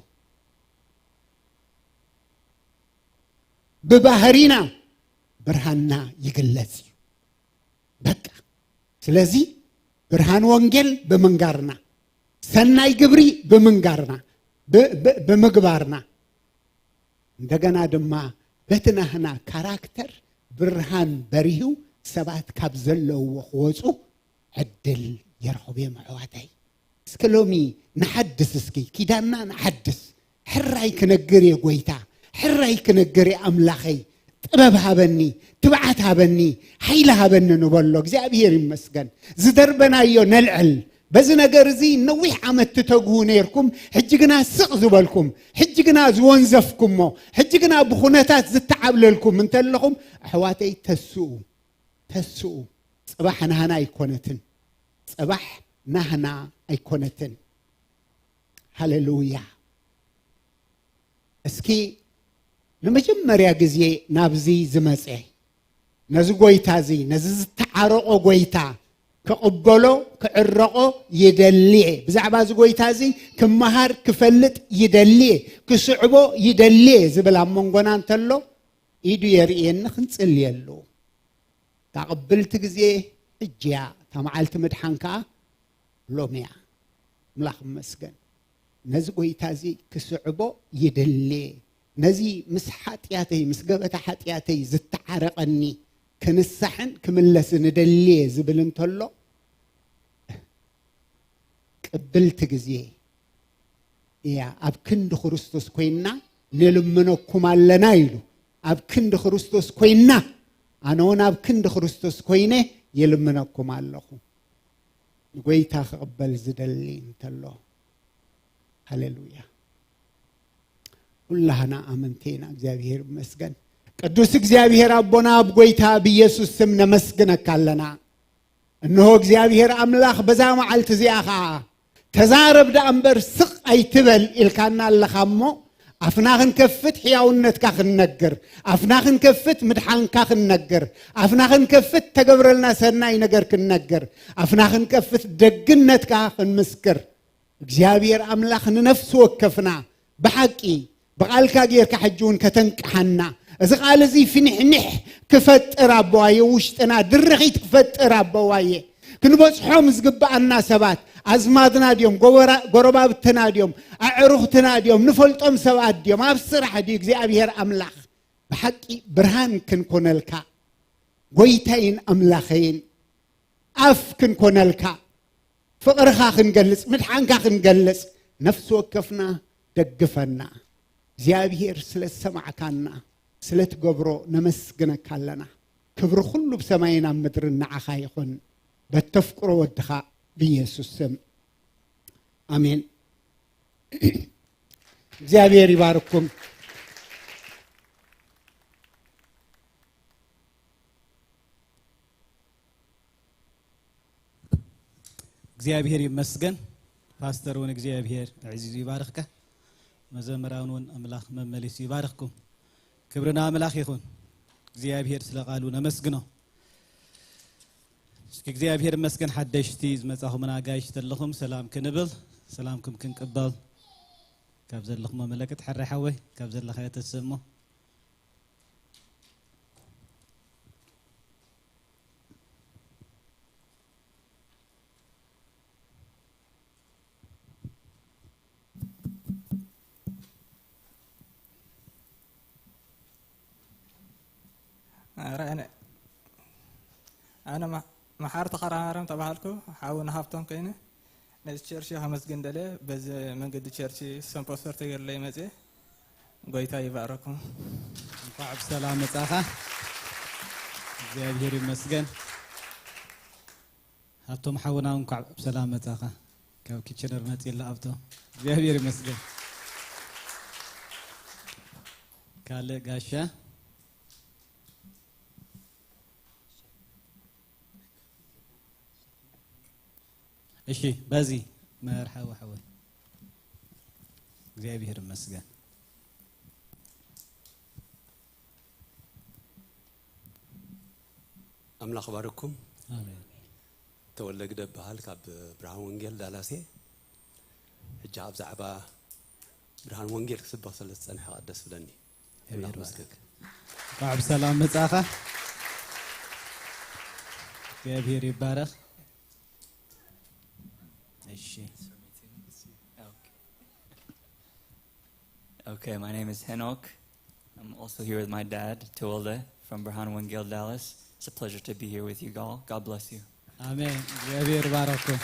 ብባህሪና ብርሃንና ይግለጽ እዩ። በቃ። ስለዚ ብርሃን ወንጌል ብምንጋርና፣ ሰናይ ግብሪ ብምንጋርና፣ ብ-፣ ብ-፣ ብምግባርና፣ እንደገና ድማ በቲ ናህና ካራክተር ብርሃን በሪሁ ሰባት ካብ ዘለውዎ ክወፁ ዕድል ይረኽቡ እዮም ኣሕዋተይ። እስከ ሎሚ ንሓድስ፣ እስኪ ኪዳንና ንሓድስ። ሕራይ ክነግር እየ ጎይታ፣ ሕራይ ክነግር እየ ኣምላኸይ። ጥበብ ሃበኒ፣ ትብዓት ሃበኒ፣ ሓይሊ ሃበኒ ንበሎ። እግዚኣብሔር ይመስገን። ዝደርበናዮ ነልዕል። በዚ ነገር እዚ ነዊሕ ዓመት ትተግሁ ነይርኩም፣ ሕጂ ግና ስቕ ዝበልኩም፣ ሕጂ ግና ዝወንዘፍኩሞ፣ ሕጂ ግና ብኹነታት ዝተዓብለልኩም እንተለኹም፣ ኣሕዋተይ ተስኡ፣ ተስኡ። ጽባሕ ናህና ኣይኮነትን። ጽባሕ ናህና ኣይኮነትን። ሃሌሉያ። እስኪ ንመጀመርያ ግዜ ናብዚ ዝመጸ፣ ነዚ ጎይታ እዚ፣ ነዚ ዝተዓረቆ ጎይታ ክቕበሎ፣ ክዕረቆ ይደሊ እየ። ብዛዕባ እዚ ጎይታ እዚ ክመሃር፣ ክፈልጥ ይደሊ እየ። ክስዕቦ ይደሊ እየ ዝብል ኣብ መንጎና እንተሎ፣ ኢዱ የርእየኒ፣ ክንጽልየሉ። እታ ቅብልቲ ግዜ ሕጂ እያ፣ እታ መዓልቲ ምድሓን ከኣ ሎሚ እያ። ኣምላኽ ይመስገን። ነዚ ጎይታ እዚ ክስዕቦ ይደሊ። ነዚ ምስ ሓጢኣተይ፣ ምስ ገበታ ሓጢኣተይ ዝተዓረቐኒ፣ ክንሳሕን ክምለስን እደሊ ዝብል እንተሎ፣ ቅብልቲ ግዜ እያ። ኣብ ክንዲ ክርስቶስ ኮይንና ንልምነኩም ኣለና ኢሉ። ኣብ ክንዲ ክርስቶስ ኮይንና፣ ኣነ እውን ኣብ ክንዲ ክርስቶስ ኮይነ ይልምነኩም ኣለኹ። ንጎይታ ክቕበል ዝደሊ እንተሎ፣ ሃሌሉያ። ኩላህና ኣመንቲ ኢና። እግዚኣብሔር ይመስገን። ቅዱስ እግዚኣብሔር ኣቦና፣ ኣብ ጎይታ ብኢየሱስ ስም ነመስግነካ ኣለና። እንሆ እግዚኣብሔር ኣምላኽ፣ በዛ መዓልቲ እዚኣ ኸዓ፣ "ተዛረብ ደኣ እምበር ስቕ ኣይትበል" ኢልካና ኣለኻ እሞ፣ ኣፍና ክንከፍት ሕያውነትካ ክንነግር፣ ኣፍና ክንከፍት ምድሓንካ ክንነግር፣ ኣፍና ክንከፍት ተገብረልና ሰናይ ነገር ክንነግር፣ ኣፍና ክንከፍት ደግነትካ ክንምስክር፣ እግዚኣብሔር ኣምላኽ ንነፍሲ ወከፍና ብሓቂ ብቓልካ ጌርካ ሕጂ እውን ከተንቅሓና፣ እዚ ቃል እዚ ፍንሕንሕ ክፈጥር ኣቦዋየ፣ ውሽጥና ድርኺት ክፈጥር ኣቦዋየ። ክንበጽሖም ዝግብኣና ሰባት ኣዝማድና ድዮም? ጎበራ-፣ ጎረባብትና ድዮም? ኣዕሩኽትና ድዮም? ንፈልጦም ሰባት ድዮም? ኣብ ስራሕ ድዩ? እግዚኣብሔር ኣምላኽ፣ ብሓቂ ብርሃን ክንኮነልካ፣ ጎይታይን ኣምላኸይን፣ ኣፍ ክንኮነልካ፣ ፍቕርኻ ክንገልጽ፣ ምድሓንካ ክንገልጽ፣ ነፍሲ ወከፍና ደግፈና። እግዚኣብሔር ስለ ዝሰማዕካና፣ ስለ ትገብሮ ነመስግነካ ኣለና። ክብሪ ኩሉ ብሰማይን ኣብ ምድርን ንዓኻ ይኹን፣ በተፍቅሮ ወድኻ ብኢየሱስ ስም። ኣሜን። እግዚኣብሔር ይባርኩም። እግዚኣብሔር ይመስገን። ፓስተር እውን እግዚኣብሔር ኣዕዚዙ ይባርኽካ። መዘምራን እውን ኣምላኽ መመሊሱ ይባርኽኩም። ክብሪ ንኣምላኽ ይኹን። እግዚኣብሔር ስለ ቃሉ ነመስግኖ። እስኪ እግዚኣብሔር ይመስገን። ሓደሽቲ ዝመጻኹምና ኣጋይሽ ዘለኹም ሰላም ክንብል፣ ሰላምኩም ክንቅበል። ካብ ዘለኹሞ መለክት፣ ሕራይ ሓወይ፣ ካብ ዘለኻዮ ተስእሞ። ኧረ ኣነ፣ ኣነ መ-፣ መሓሪ ተኸራማርያም ተባሃልኩ፣ ሓው ንሃብቶም ኮይነ፣ ነዚ ቸርች ከመስግን ደልየ፣ በዚ መንገዲ ቸርች ስፖንሰር ተገይሩለይ መፅየ። ጎይታ ይባረኩም። እንኳዕ ብሰላም መጻኻ። እግዚኣብሔር ይመስገን። ሃብቶም ሓውና እንኳዕ ብሰላም መጻኻ። ካብ ኪቸነር መጺእላ ኣብቶ። እግዚኣብሔር ይመስገን። ካልእ ጋሻ። እሺ፣ በዚ መርሓባ ሓወይ። እግዚኣብሔር ይመስገን። ኣምላኽ ባርኩም። ኣሜን። ተወልደ ግደ እበሃል፣ ካብ ብርሃን ወንጌል ዳላሴ። እጃ ብዛዕባ ብርሃን ወንጌል ክስበኽ ስለ ዝጸንሐ ደስ ብለኒ። ኣምላኽ መስገን። እንኳዕ ብሰላም መጻኻ። እግዚኣብሔር ይባረኽ። እሺ። Okay, my name is Henok. I'm also here with my dad, Tewolde, from Berhan Wengel, Dallas. It's a pleasure to be here with you all. God bless you. ኣሜን። እግዚኣብሔር ይባረኩም።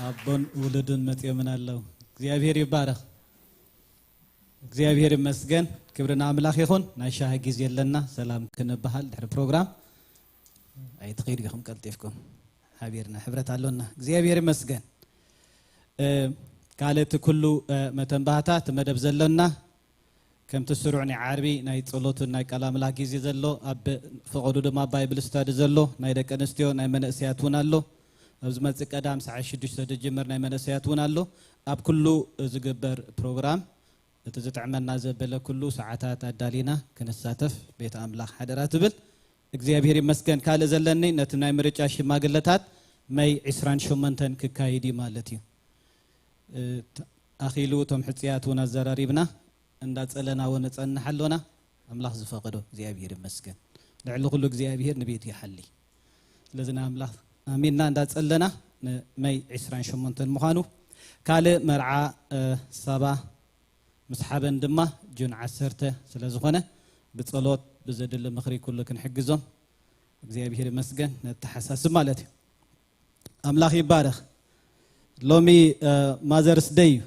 ኣቦን ውሉድን መጺኦምን ኣለዉ። እግዚኣብሔር ይባረኽ። እግዚኣብሔር ይመስገን። ክብሪ ንኣምላኽ ይኹን። ናይ ሻሂ ግዜ ኣለና። ሰላም ክንበሃል ድሕሪ ፕሮግራም ኣይትኺዱ ኢኹም ቀልጢፍኩም። ሓቢርና ሕብረት ኣሎና። እግዚኣብሔር ይመስገን። ካልእ እቲ ኩሉ መተንባህታ እቲ መደብ ዘሎና ከምቲ ስሩዕ ናይ ዓርቢ ናይ ጸሎትን ናይ ቃል ኣምላኽ ግዜ ዘሎ ኣብ ፈቐዱ ድማ ባይብል ስታዲ ዘሎ ናይ ደቂ ኣንስትዮ ናይ መንእሰያት እውን ኣሎ። ኣብ ዝመጽእ ቀዳም ሰዓት ሽዱሽተ ዝጅምር ናይ መንእሰያት እውን ኣሎ። ኣብ ኩሉ ዝግበር ፕሮግራም እቲ ዝጥዕመና ዘበለ ኩሉ ሰዓታት ኣዳሊና ክንሳተፍ ቤት ኣምላኽ ሓደራ ትብል። እግዚኣብሔር ይመስገን። ካልእ ዘለኒ ነቲ ናይ ምርጫ ሽማግለታት መይ ዕስራን ሸሞንተን ክካይድ እዩ ማለት እዩ። ኣኺሉ እቶም ሕጽያት እውን ኣዘራሪብና እንዳጸለና እውን ንጸንሕ ኣሎና። ኣምላኽ ዝፈቐዶ እግዚኣብሔር ይመስገን። ልዕሊ ኩሉ እግዚኣብሔር ንቤቱ ይሓሊ። ስለዚ ንኣምላኽ ኣሚንና እንዳጸለና ንመይ ዕስራን ሸሞንተን ምዃኑ ካልእ መርዓ ሳባ ምስ ሓበን ድማ ጁን ዓሰርተ ስለ ዝኾነ ብጸሎት ብዘድሊ ምኽሪ ኩሉ ክንሕግዞም እግዚኣብሔር ይመስገን ነተሓሳስብ ማለት እዩ። ኣምላኽ ይባረኽ። ሎሚ ማዘርስ ደይ እዩ።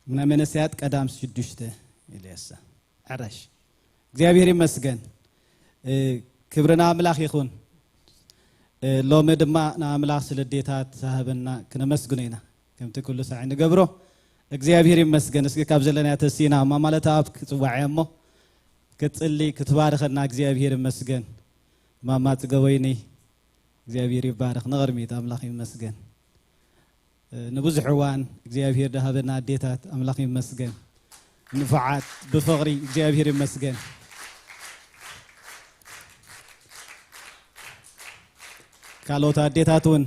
ናይ መንእሰያት ቀዳም ሽዱሽተ ኢልያሳ ዓራሽ እግዚኣብሔር ይመስገን። ክብሪ ንኣምላኽ ይኹን። ሎሚ ድማ ንኣምላኽ ስለ ኣዴታት ዝሃበና ክነመስግኖ ኢና። ከምቲ ኩሉ ሳዕ ንገብሮ እግዚኣብሔር ይመስገን። እስኪ ካብ ዘለናዮ ተሲና ማማ ለተኣብ ክጽዋዕ እያ እሞ ክትጽሊ ክትባርኸና እግዚኣብሔር ይመስገን። ማማ ጽገወይኒ እግዚኣብሔር ይባረኽ። ንቕድሚት ኣምላኽ ይመስገን። ንብዙሕ እዋን እግዚኣብሔር ዝሃበና ኣዴታት ኣምላኽ ይመስገን። ንፉዓት ብፍቕሪ እግዚኣብሔር ይመስገን። ካልኦት ኣዴታት እውን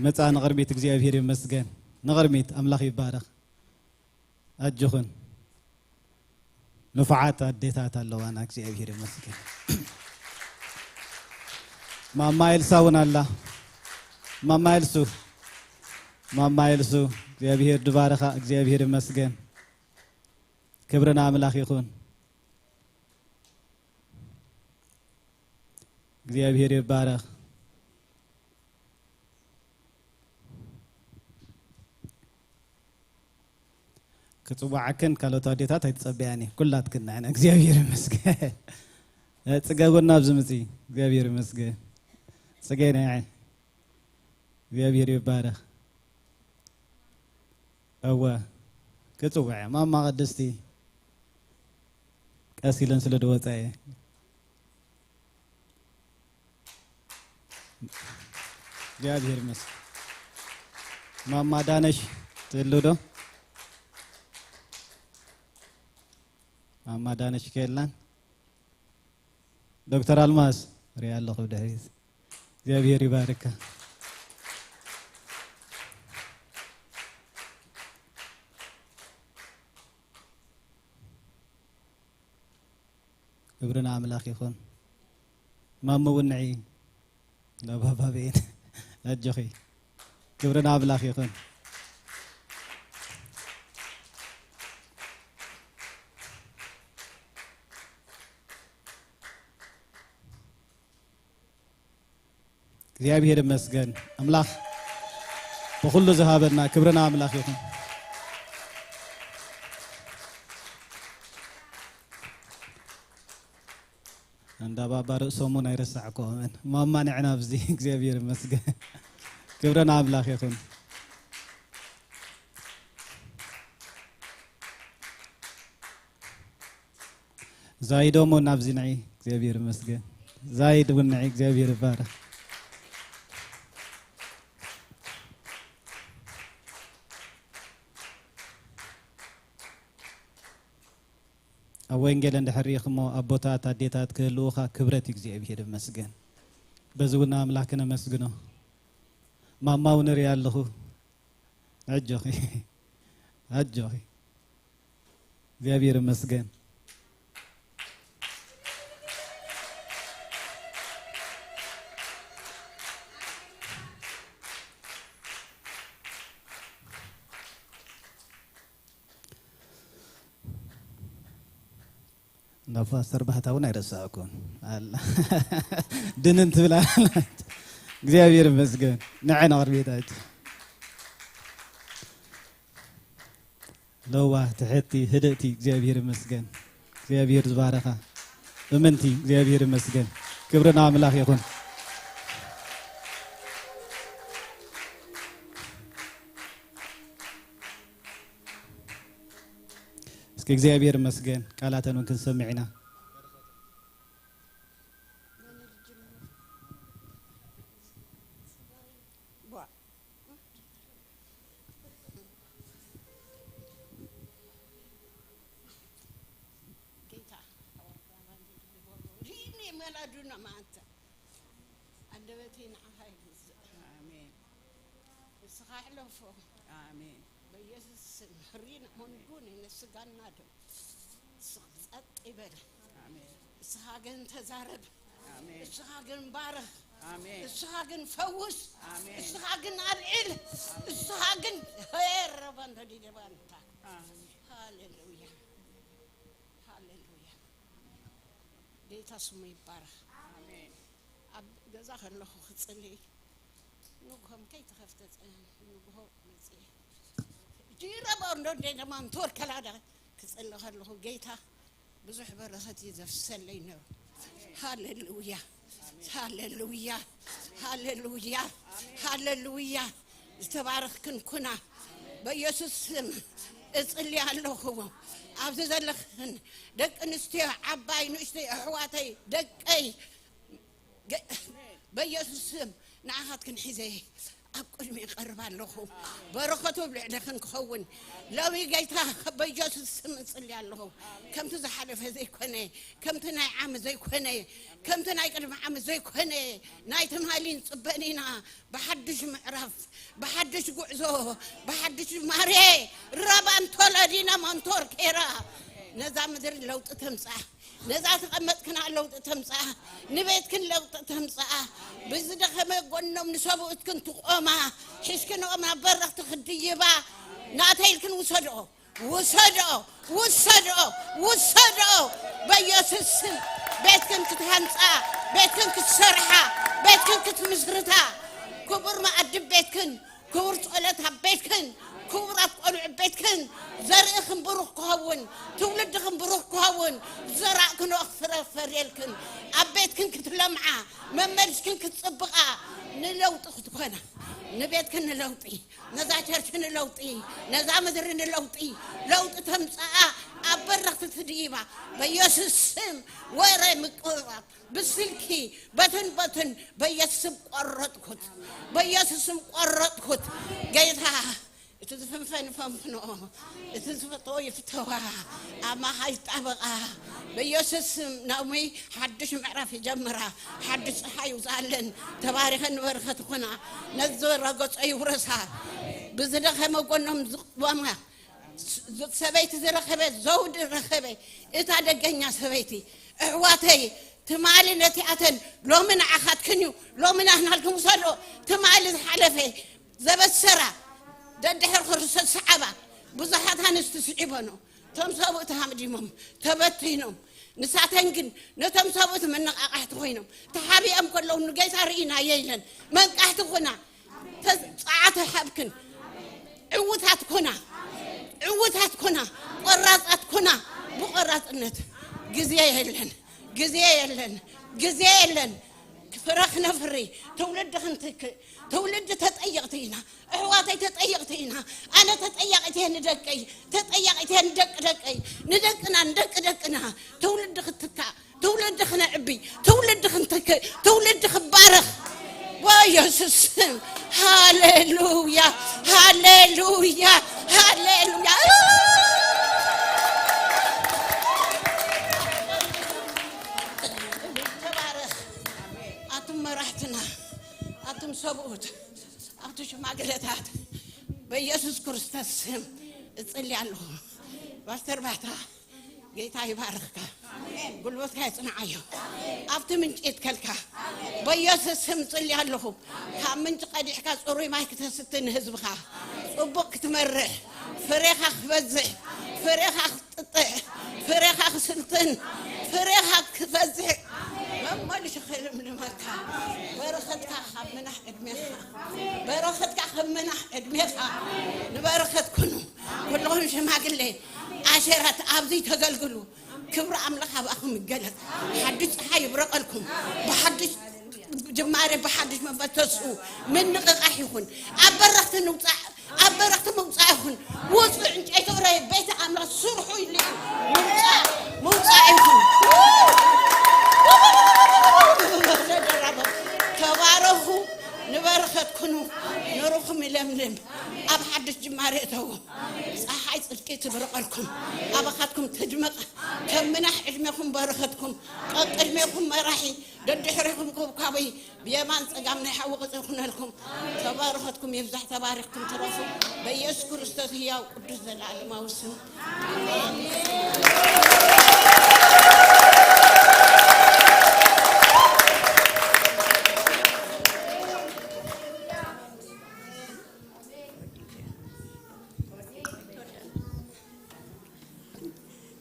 መጻ ንቕድሚት እግዚኣብሔር ይመስገን። ንቕድሚት ኣምላኽ ይባረኽ። ኣጆኽን ንፉዓት ኣዴታት ኣለዋና እግዚኣብሔር ይመስገን። ማማ ኤልሳ እውን ኣላ። ማማ ኤልሱ ማማ ኤልሱ እግዚኣብሔር ድባረኻ እግዚኣብሔር ይመስገን። ክብሪ ንኣምላኽ ይኹን። እግዚኣብሔር ይባረኽ። ክጽዋዓክን ካልኦት ኣዴታት ኣይትጸበያኒ ኩላትክን ንዓና እግዚኣብሔር ይመስገን። ጽገቡና ኣብዚ ምጺ እግዚኣብሔር ይመስገን። ጽገይ ናይ እግዚኣብሔር ይባረኽ። እወ ክጽውዐ ማማ ቅድስቲ ቀስ ኢለን ስለ ዝወጻ እየ። እግዚኣብሔር ይመስገን። ማማ ዳነሽ ትህሉ ዶ? ማማ ዳነሽ ከየላን ዶክተር ኣልማዝ ሪኣ ኣለኹ ብድሕሪት። እግዚኣብሔር ይባርካ። ክብሪ ንኣምላኽ ይኹን። ማሞ እውን ንዒ ለባባበይን ኣጆኺ። ክብሪ ንኣምላኽ ይኹን። እግዚኣብሔር ይመስገን ኣምላኽ ብኹሉ ዝሃበና ክብሪ ንኣምላኽ ይኹን። እንዳ ባባ ርእሶም እውን ኣይረሳዕኩዎምን። ማማ ንዕና ኣብዚ እግዚኣብሔር ይመስገን። ክብሪ ንኣምላኽ ይኹን። ዛይዶም እውን ኣብዚ ንዒ እግዚኣብሔር ይመስገን። ዛይድ እውን ንዒ እግዚኣብሔር ይባረኽ። ኣብ ወንጌል እንድሕር ርኢኽሞ ኣቦታት ኣዴታት ክህልውኻ ክብረት እግዚኣብሔር ይመስገን። በዚ እውን ኣምላኽ ከነመስግኖ። ማማ እውን እሪኣ ኣለኹ። ኣጆኺ፣ ኣጆኺ። እግዚኣብሔር ይመስገን። እንዳ ፓስተር ባህታ እውን ኣይረሳዕኩን። ኣላ። ድንን ትብል ኣላ። እግዚኣብሔር ይመስገን። ንዐ ንቕድሚት ኣቲ። ለዋህ፣ ትሕቲ፣ ህድእቲ፣ እግዚኣብሔር ይመስገን። እግዚኣብሔር ዝባረኻ። እምንቲ፣ እግዚኣብሔር ይመስገን። ክብሪ ንኣምላኽ ይኹን። እስኪ እግዚኣብሔር ይመስገን። ቃላተን እውን ክንሰምዕ ኢና። ጌታ ሪኒ መላዱና ማንታ ኣንደበተይ ንዓኻ ይግዝእ። ኣሜን። ንስኻ ሕለፎ። ኣሜን። በኢየሱስ ስም ሪና መንጉን ንስጋና ደም ጸጥ ይበል። ኣሜን። ንስኻ ግን ተዛረብ። ኣሜን። ንስኻ ግን ባርኽ። ኣሜን። ንስኻ ግን ፈውስ። ኣሜን። ንስኻ ግን ኣልዕል። ኣሜን። ንስኻ ግን ሄረባን ተዲደባንታ። ኣሜን። ሃሌሉያ። ሃሌሉያ። ጌታ ስሙ ይባረኽ። ኣሜን። ኣብ ገዛ ከለኹ ክጽሊ ንግሆም ከይተኸፍተ ጸ-፣ ንግሆ መጽየ። ጅረባ እንዶ እንደ ደማን ቶር ከላዳ ክጽሊ ከለኹ ጌታ ብዙሕ በረኸት እዩ ዘፍሰለይ ነሩ። ሃሌሉያ፣ ሃሌሉያ፣ ሃሌሉያ፣ ሃሌሉያ። ዝተባረኽክን ኩና። በኢየሱስ ስም እጽሊ ኣለኹ። ኣብዚ ዘለኽን ደቂ ኣንስትዮ፣ ዓባይ ንእሽተይ፣ ኣሕዋተይ፣ ደቀይ፣ ገ-፣ በኢየሱስ ስም ንዓኻትክን ሒዘ ኣብ ቅድሚ እቐርብ ኣለኹ። በረኸቱ ኣብ ልዕሌኽን ክኸውን ሎሚ ጌታ በኢየሱስ ስም እጽሊ ኣለኹ። ከምቲ ዝሓለፈ ዘይኮነ፣ ከምቲ ናይ ዓሚ ዘይኮነ፣ ከምቲ ናይ ቅድሚ ዓሚ ዘይኮነ፣ ናይ ትማሊ ንጽበን ኢና። ብሓድሽ ምዕራፍ፣ ብሓድሽ ጉዕዞ፣ ብሓድሽ ጅማሬ፣ ረባን ቶለዲና ማንቶር ኬራ ነዛ ምድሪ ለውጢ ተምጽኣ፣ ነዛ ተቐመጥክና ለውጢ ተምጽኣ፣ ንቤትክን ለውጢ ተምጽኣ፣ ብዝደኸመ ጎኖም ንሰብኡትክን ትቆማ፣ ሒዝክንኦም ናብ በረኽቲ ክድይባ፣ ናተይ ኢልክን ውሰድኦ። ውሰድኦ፣ ውሰድኦ፣ ውሰድኦ። በኢየሱስ ስም ቤትክን ክትሃንጻ፣ ቤትክን ክትሰርሓ፣ ቤትክን ክትምስርታ፣ ክቡር መኣዲ ቤትክን፣ ክቡር ጸሎት ኣብ ቤትክን፣ ክቡራት ቆልዑ ቤትክን፣ ዘርእኽን ብሩኽ ክኸውን፣ ትውልድኽን ብሩኽ ክኸውን፣ ዝዘራእክንኦ ክፍረ ፈርየልክን፣ ኣብ ቤትክን ክትለምዓ፣ መመልስክን ክትጽብቓ፣ ንለውጢ ክትኮና፣ ንቤትክን ንለውጢ፣ ነዛ ቸርች ንለውጢ፣ ነዛ ምድሪ ንለውጢ፣ ለውጢ ተምጽኣ ኣብ በረኽቲ ትድይባ። በኢየሱስ ስም ወረ ምቅብባብ ብስልኪ በትን በትን በኢየሱስ ስም ቆረጥኩት፣ በኢየሱስ ስም ቆረጥኩት። ጌታ እቲ ዝፍንፈን ይፈንፍኖ፣ እቲ ዝፍቶ ይፍተዋ፣ ኣማኻ ይጣበቓ። በኢየሱስ ስም ናኦሚ ሓድሽ ምዕራፍ ይጀምራ፣ ሓድሽ ፀሓይ ይውፅኣለን። ተባሪኸን ንበረኸት ኩና፣ ነዚ ረገጾ ይውረሳ። ብዝደኸመ ጎኖም ዝቆማ ሰበይቲ ዝረኸበ ዘውዲ ረኸበ። እታ ደገኛ ሰበይቲ፣ ኣሕዋተይ፣ ትማሊ ነቲኣተን ሎሚ ንዓኻትክን እዩ፣ ሎሚ ናህናልክን ውሰዶ። ትማሊ ዝሓለፈ ዘበሰራ ደድሕር ክርስቶስ ሰዓባ ብዙሓት ኣንስቲ ስዒበኖ። እቶም ሰብኡት ሃምዲሞም ተበቲኖም። ንሳተን ግን ነቶም ሰብኡት መነቓቓሕቲ ኮይኖም ተሓቢኦም ከለዉ ንጌታ ርኢናዮ ኢለን መንቃሕቲ ኩና። ተዝ-፣ ጸዓት ይሃብክን። ዕውታት ኩና። ዕውታት ኩና። ቆራጻት ኩና። ብቆራጽነት ግዜ የለን። ግዜ የለን። ግዜ የለን። ፍረ ክነፍሪ፣ ትውልዲ ክንትክእ፣ ትውልዲ ተጠየቕቲ ኢና። ኣሕዋተይ ተጠየቕቲ ኢና። ኣነ ተጠያቒት እየ ንደቀይ፣ ተጠያቒት እየ ንደቂ ደቀይ፣ ንደቅና፣ ንደቂ ደቅና። ትውልዲ ክትካእ፣ ትውልዲ ክነዕቢ፣ ትውልዲ ክንትክእ፣ ትውልዲ ክባረኽ። በኢየሱስ ስም። ሃሌሉያ፣ ሃሌሉያ፣ ሃሌሉያ። ተባረኽ። ኣቱም መራሕትና፣ እጽሊ ኣለኹ። ፓስተር ባታ፣ ጌታ ይባርኽካ። ጉልበትካ ይጽንዓዮ። ኣብቲ ምንጪ ይትከልካ። በኢየሱስ ስም እጽሊ ኣለኹ። ካብ ምንጪ ቀዲሕካ ጽሩይ ማይ ክተስቲ ንህዝብኻ። ጽቡቕ ክትመርሕ። ፍሬኻ ክበዝሕ። ፍሬኻ ክትጥጥዕ። ፍሬኻ ክስልጥን። ፍሬኻ ክበዝሕ። መመሊሹ ክልምልመካ። በረኸትካ ካብ ምናሕ ዕድሜኻ። በረኸትካ ካብ ምናሕ ዕድሜኻ። ንበረኸት ኩኑ። ኩልኹም ሽማግሌ ኣሸራት ኣብዚ ተገልግሉ። ክብሪ ኣምላኽ ኣብኣኹም ይገለጽ። ሓድሽ ጸሓይ ይብረቐልኩም። ብሓድሽ ጅማሬ፣ ብሓድሽ መንፈስ ተስኡ። ምንቕቓሕ ይኹን። ኣብ በረኽቲ ንውጻእ፣ ኣብ በረኽቲ ምውጻእ ይኹን። ውጹእ ዕንጨይቲ ውረይ፣ ቤት ኣምላኽ ስርሑ ኢሉ እዩ። ምውጻእ፣ ምውጻእ ይኹን። ተባረኹ፣ ንበረኸት ኩኑ፣ ኑርኹም ይለምልም። ኣብ ሓድሽ ጅማሬ እተዉ። ጸሓይ ጽድቂ ትብረቐልኩም። ኣባኻትኩም ትድመቕ። ከም ምናሕ ዕድሜኹም በረኸትኩም። ቀቅድሜኹም መራሒ፣ ደድሕሬኹም ኮብካቢ፣ ብየማን ጸጋም ናይ ሓዊ ቅጽሪ ኩነልኩም። ተባረኸትኩም ይብዛሕ፣ ተባሪኽኩም ትረፉ። በኢየሱስ ክርስቶስ ህያው ቅዱስ ዘለዓለማዊ ስም።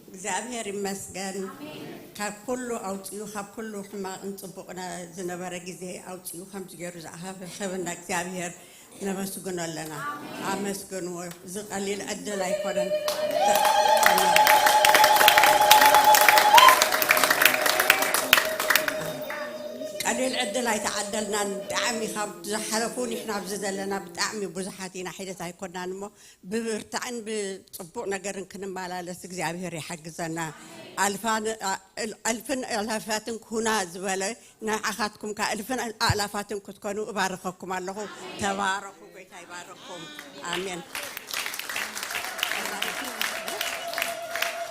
እግዚኣብሔር ይመስገን። ካብ ኩሉ ኣውፂኡ፣ ካብ ኩሉ ሕማቕን ፅቡቕን ዝነበረ ግዜ ኣውፂኡ ከምዚ ገይሩ ዝኣኸበና እግዚኣብሔር ነመስግኖ ኣለና። ኣመስግንዎ። እዚ ቀሊል ዕድል ኣይኮነን። ቀሊል ዕድል ኣይተዓደልናን። ብጣዕሚ ካብ ዝሓለፉ ንሕና ኣብዚ ዘለና ብጣዕሚ ብዙሓት ኢና፣ ሒደት ኣይኮናን እሞ ብብርታዕን ብጽቡቕ ነገርን ክንመላለስ እግዚኣብሔር ይሓግዘና። ኣልፋን፣ ኣል-፣ ኣልፍን ኣእላፋትን ኩና ዝበለ ንዓኻትኩም ከኣ እልፍን ኣእላፋትን ክትኮኑ እባርኸኩም ኣለኹ። ተባረኹ፣ ጎይታ ይባርኽኩም። ኣሜን።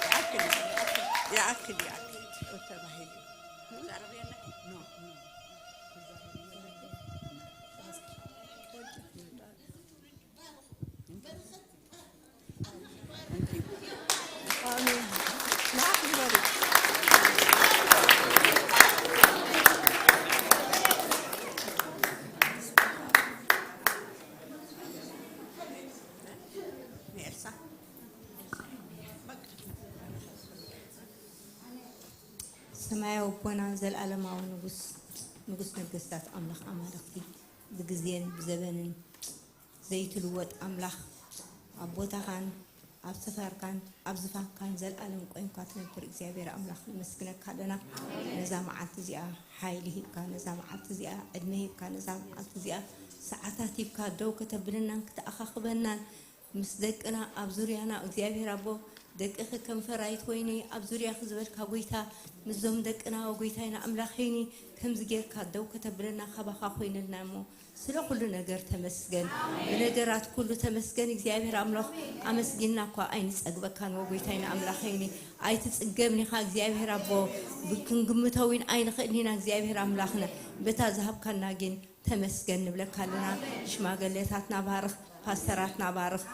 ይኣክል፣ ይኣክል፣ ይኣክል ተባሂሉ። ሰማያዊ ኣቦና፣ ዘልኣለማዊ ንጉስ፣ ንጉስ ነገስታት፣ ኣምላኽ ኣማልኽቲ፣ ብግዜን ብዘበንን ዘይትልወጥ ኣምላኽ፣ ኣብ ቦታኻን ኣብ ሰፈርካን ኣብ ዝፋንካን ዘልኣለም ቆይምካ ትነብር እግዚኣብሔር ኣምላኽ፣ ነመስግነካ ኣለና። ነዛ መዓልቲ እዚኣ ሓይሊ ሂብካ፣ ነዛ መዓልቲ እዚኣ ዕድመ ሂብካ፣ ነዛ መዓልቲ እዚኣ ሰዓታት ሂብካ ደው ከተብልናን ክትኣኻኽበናን፣ ምስ ደቅና ኣብ ዙርያና እግዚኣብሔር ኣቦ፣ ደቅኺ ከም ፈራይት ወይኒ ኣብ ዙርያኺ ዝበልካ ጎይታ፣ ምስዞም ደቅና ጎይታይና ኣምላኸይኒ ከምዚ ጌርካ ደው ከተብለና ካባኻ ኮይንልና እሞ፣ ስለ ኩሉ ነገር ተመስገን። ብነገራት ኩሉ ተመስገን እግዚኣብሔር ኣምላኽ። ኣመስጊንና እኳ ኣይንጸግበካን ወጎይታይና ኣምላኸይኒ። ኣይትጽገብን ኢኻ እግዚኣብሔር ኣቦ። ብክንግምቶ እውን ኣይንኽእልን ኢና እግዚኣብሔር ኣምላኽና። በታ ዝሃብካና ግን ተመስገን ንብለካ ኣለና። ሽማግሌታትና ባርኽ፣ ፓስተራትና ባርኽ፣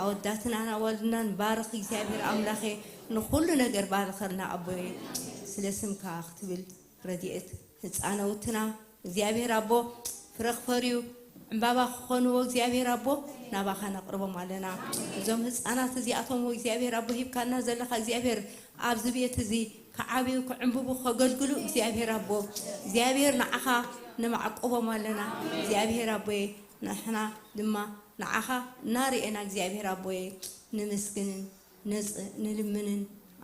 ኣወዳትናን ኣዋልድናን ባርኽ እግዚኣብሔር ኣምላኸ። ንኹሉ ነገር ባርኸልና ኣቦየ። ስለ ስምካ ክትብል ረድኤት ህፃነውትና እግዚኣብሔር ኣቦ ፍረ ክፈርዩ ዕምባባ ክኾንዎ እግዚኣብሔር ኣቦ ናባኻ ነቕርቦም ኣለና። እዞም ህፃናት እዚኣቶም እግዚኣብሔር ኣቦ ሂብካና ዘለኻ እግዚኣብሔር ኣብዚ ቤት እዚ ክዓብዩ ክዕምብቡ ከገልግሉ እግዚኣብሔር ኣቦ እግዚኣብሔር ንዓኻ ነማዕቆቦም ኣለና። እግዚኣብሔር ኣቦየ ንሕና ድማ ንዓኻ እናርኤና እግዚኣብሔር ኣቦየ ንምስግንን ንጽ-፣ ንልምንን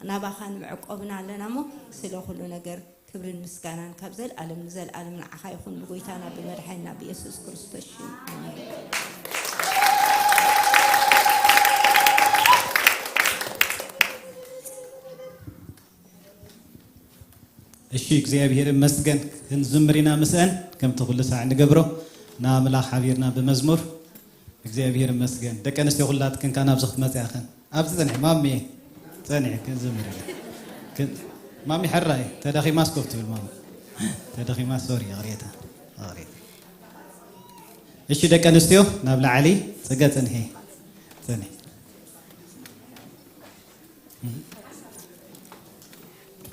ናባኻ ንምዕቆብና ኣለና እሞ፣ ስለ ኩሉ ነገር ክብርን ምስጋናን ካብ ዘልኣለም ንዘልኣለም ንዓኻ ይኹን፣ ብጎይታና ብመድሓኒና ብየሱስ ክርስቶስ ሽም፣ ኣሜን። እሺ፣ እግዚኣብሔር ይመስገን። ክንዝምር ኢና ምስአን፣ ከምቲ ኩሉ ሳዕ ንገብሮ፣ ንኣምላኽ ሓቢርና ብመዝሙር። እግዚኣብሔር ይመስገን። ደቂ ኣንስትዮ ኩላትክን ከኣ ናብዚ ክትመጽኣ ኢኽን። ኣብዚ ጸንሒ፣ ማሚ፣ ጸንሒ፣ ክንዝምር ኢና። ክን-፣ ማሚ፣ ሕራይ፣ ተደኺማስ ኮፍ ትብል፣ ማሚ። ተደኺማስ፣ ሶሪ፣ ይቕሬታ፣ ይቕሬታ። እሺ፣ ደቂ ኣንስትዮ፣ ናብ ላዕሊ፣ ጽገ፣ ጽንሒ፣ ጽንሒ።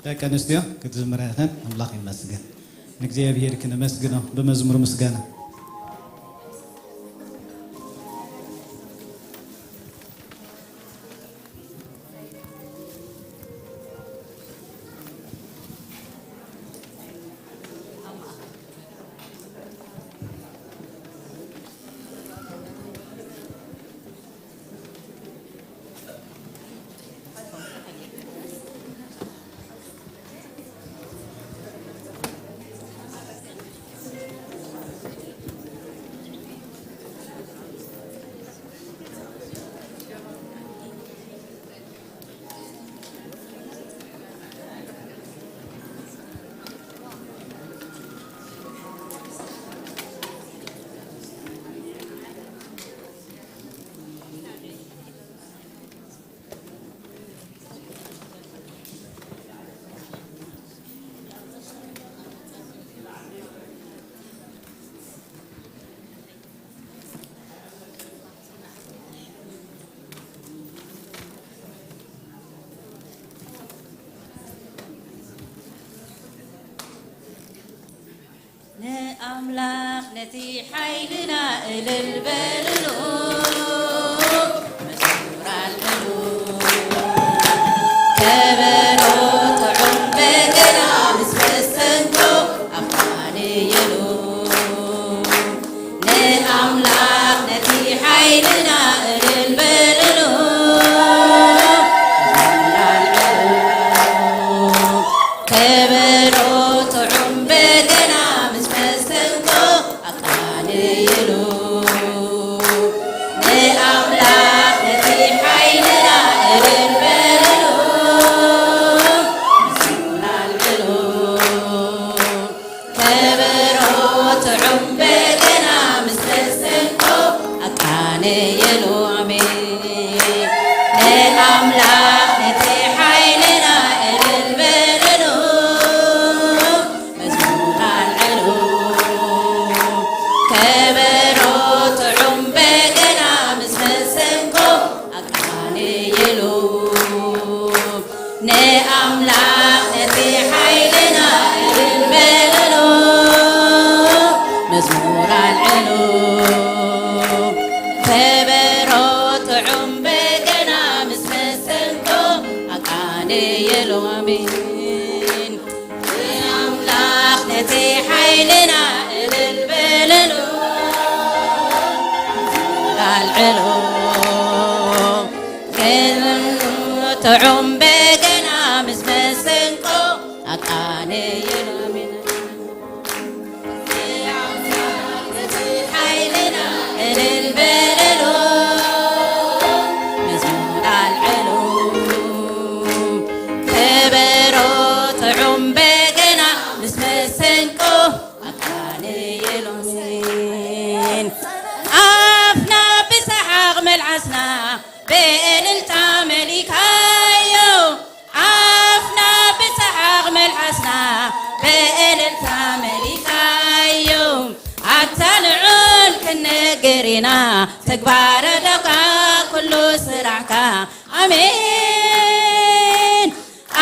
ደቂ ኣንስትዮ ክትዝምራ ኢኸን። ኣምላኽ ይመስገን። ንእግዚኣብሔር ክነመስግኖ ብመዝሙር ምስጋና። ንኣምላኽ ነቲ ሓይልና እልል በልሉ፣ መዝሙር ኣልዕሉ። ከበሮ፣ ጥዑም በገና ምስ መሰንቆ ኣፋንየሉ። ንኣምላኽ ነቲ ሓይልና እልል በልሉ፣ መዝሙር ኣልዕሉ። ከበሮ፣ ጥዑም በገና ምስ መሰንቆ ኣቃንይሉ። ንኣምላኽ ነቲ ሓይልና እልል በልሉ፣ መዝሙር ኣልዕሉ። ከበሮ፣ ጥዑም በገና ምስ መሰንቆ ኣቃንይሉ። ኣሜን። ንኣምላኽ ነቲ ሓይልና እልል በልሉ፣ መዝሙር ኣልዕሉ። ከበሮ፣ ጥዑም በገና ምስ መሰንቆ ኣቃንይሉ። ንኣምላኽ ነቲ ሓይልና እልል በልሉ፣ መዝሙር ኣልዕሉ። ከበሮ፣ ጥዑም በገና ምስ መሰንቆ ኣቃንይሉ። ኣሜን። ንኣምላኽ ነቲ ሓይልና እልል በልሉ፣ ኣልዕሉ። ጥዑም በገና ምስ መሰንቆ ኣቃንይሉ። ኣሜን። ንኣምላኽ ነቲ ሓይልና እልል በልሉ፣ መዝሙር ኣልዕሉ። ከበሮ፣ ጥዑም በገና ምስ መሰንቆ ኣቃንይሉ። ኣሜን። ኣፍና ብሰሓቕ መልዓስና ብእልልታ መሊካዮ። ኣፍና ብሰሓቕ መልዓስና ብእልልታ መሊካዮ። ኣታ ልዑል ክንነግር ኢና ተግባረ እደካ ኩሉ ስራሕካ። ኣሜን።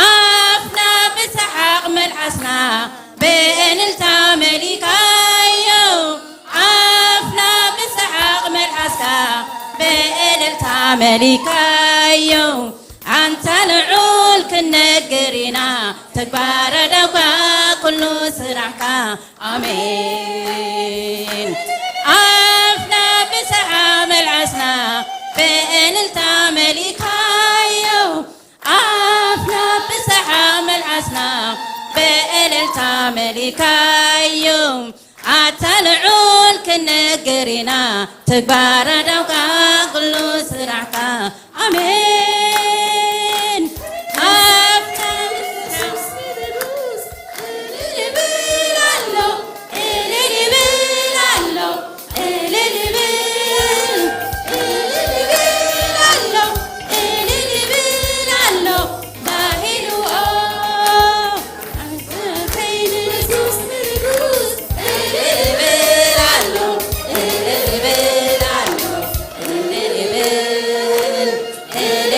ኣፍና ብሰሓቕ መልዓስና ብእልልታ መሊካዮ። ኣፍና ብሰሓቕ መልዓስካ ብእልልታ መሊካዮ። ኣንታ ልዑል ክንነግር ኢና ተግባረ እደካ ኩሉ ስራሕካ። ኣሜን። ኣፍና ብሰሓቕ መልዓስና ብእልልታ መሊካዮ። ኣፍና ብሰሓቕ መልዓስና ብእልልታ መሊካዮ። ኣታ ልዑል ክንነግር ኢና ተግባረ እደካ ኩሉ ስራሕካ። ኣሜን። ኣፍና ብሰሓቕ እልል ይብል ኣሎ፣ እልል ይብል ኣሎ። እልል ይብል፣ እልል ይብል ኣሎ፣ እልል ይብል ኣሎ፣ ባህልዎ። ኣንተ ከይኒ ንጉስ፣ ንጉስ፣ እልል ይብል ኣሎ፣ እልል ይብል ኣሎ፣ እልል ይብል፣ እልል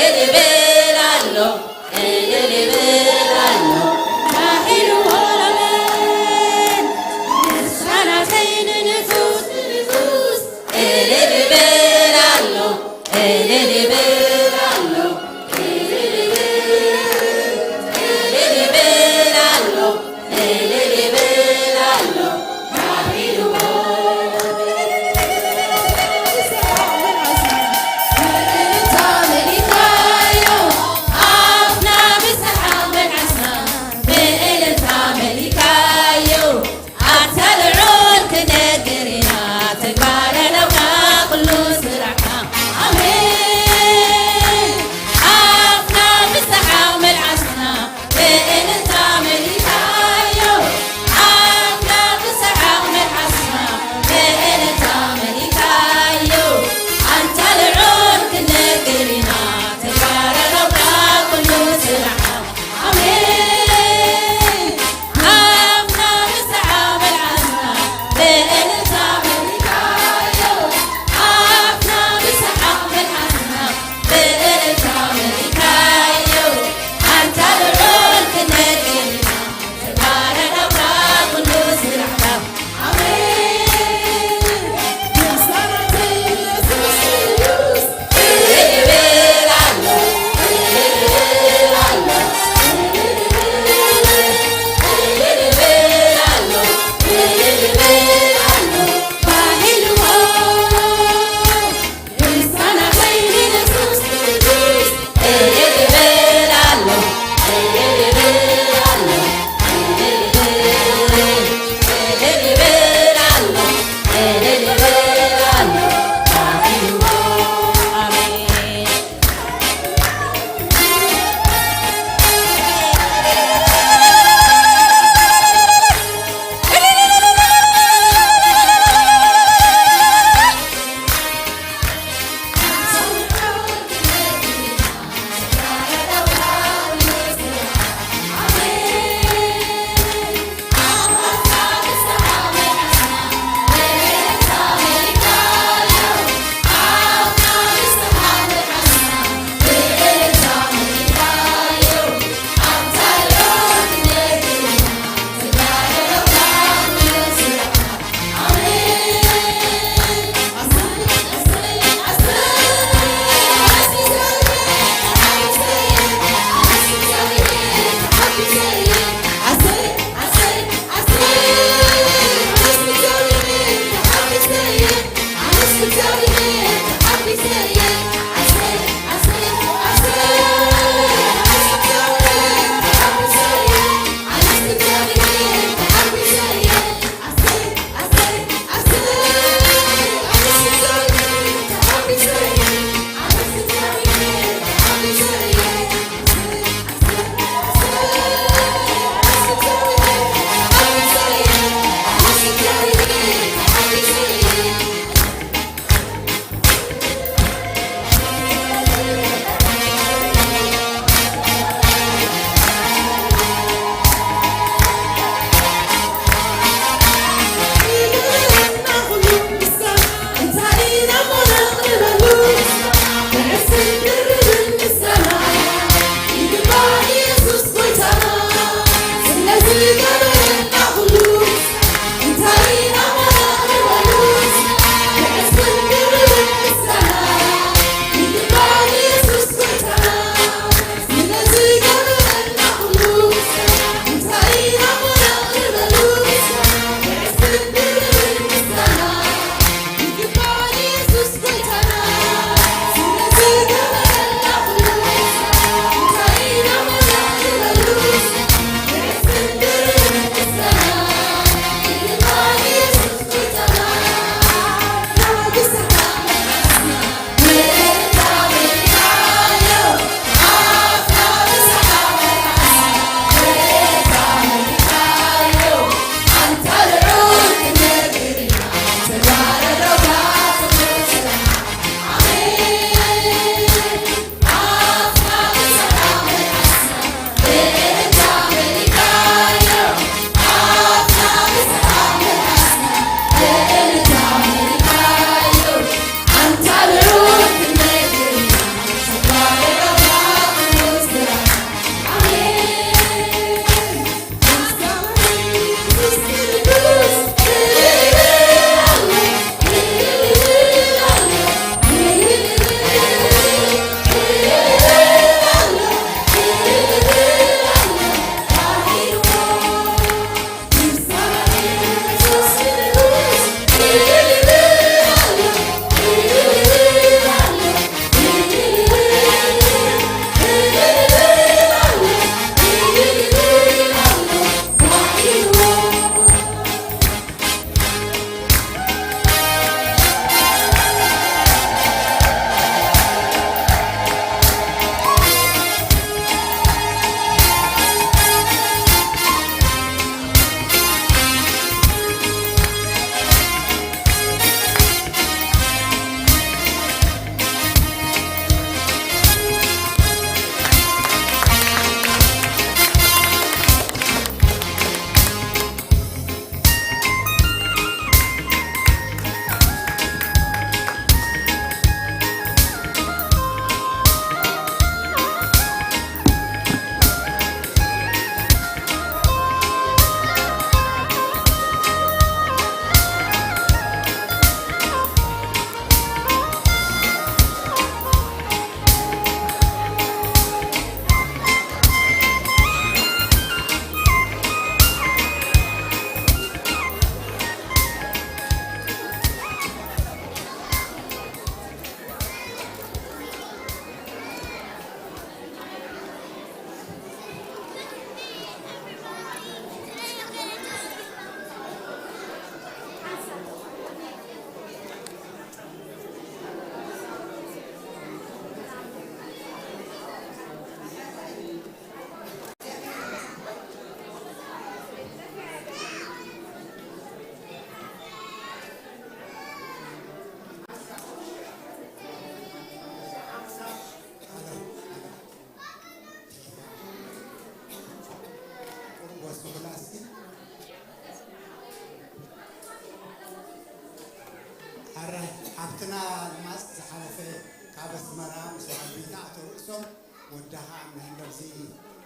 ሶም ወዳኻ መምህር እዚ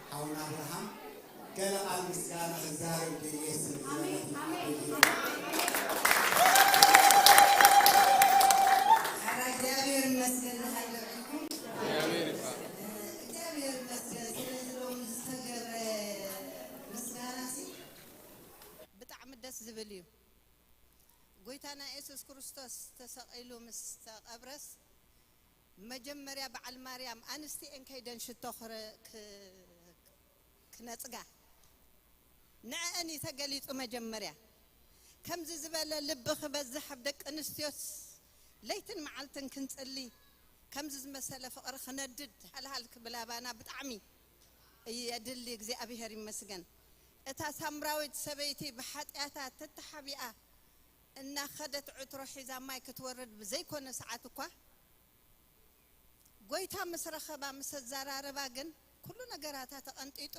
ሓውና ኣብርሃም ገለ ቃል ምስጋና ክዛረብ ደልየ ስለ ዝበለ ሓራ እግዚኣብሔር ይመስገን። ዝሓለፈኩም እግዚኣብሔር ይመስገን። ስለዚ ሎሚ ዝተገብረ ምስጋና ሲ ብጣዕሚ ደስ ዝብል እዩ። ጎይታና የሱስ ክርስቶስ ተሰቒሉ ምስ ተቐብረስ መጀመርያ በዓል ማርያም ኣንስቲ እየን ከይደን ሽቶ ክረ- ክ- ክነጽጋ ንዐአን እዩ ተገሊጹ። መጀመርያ ከምዚ ዝበለ ልቢ ክበዝሕ ኣብ ደቂ ኣንስትዮስ ለይትን መዓልትን ክንጽሊ ከምዚ ዝመሰለ ፍቕሪ ክነድድ ሃልሃል ክብል ኣባና ብጣዕሚ የድሊ። እግዚኣብሔር ይመስገን። እታ ሳምራዊት ሰበይቲ ብሓጢኣታ ተተሓቢኣ እናኸደት ዕትሮ ሒዛ ማይ ክትወርድ ብዘይኮነ ሰዓት እኳ ጎይታ ምስ ረኸባ ምስ ኣዘራረባ ግን ኩሉ ነገራታ ተቐንጢጡ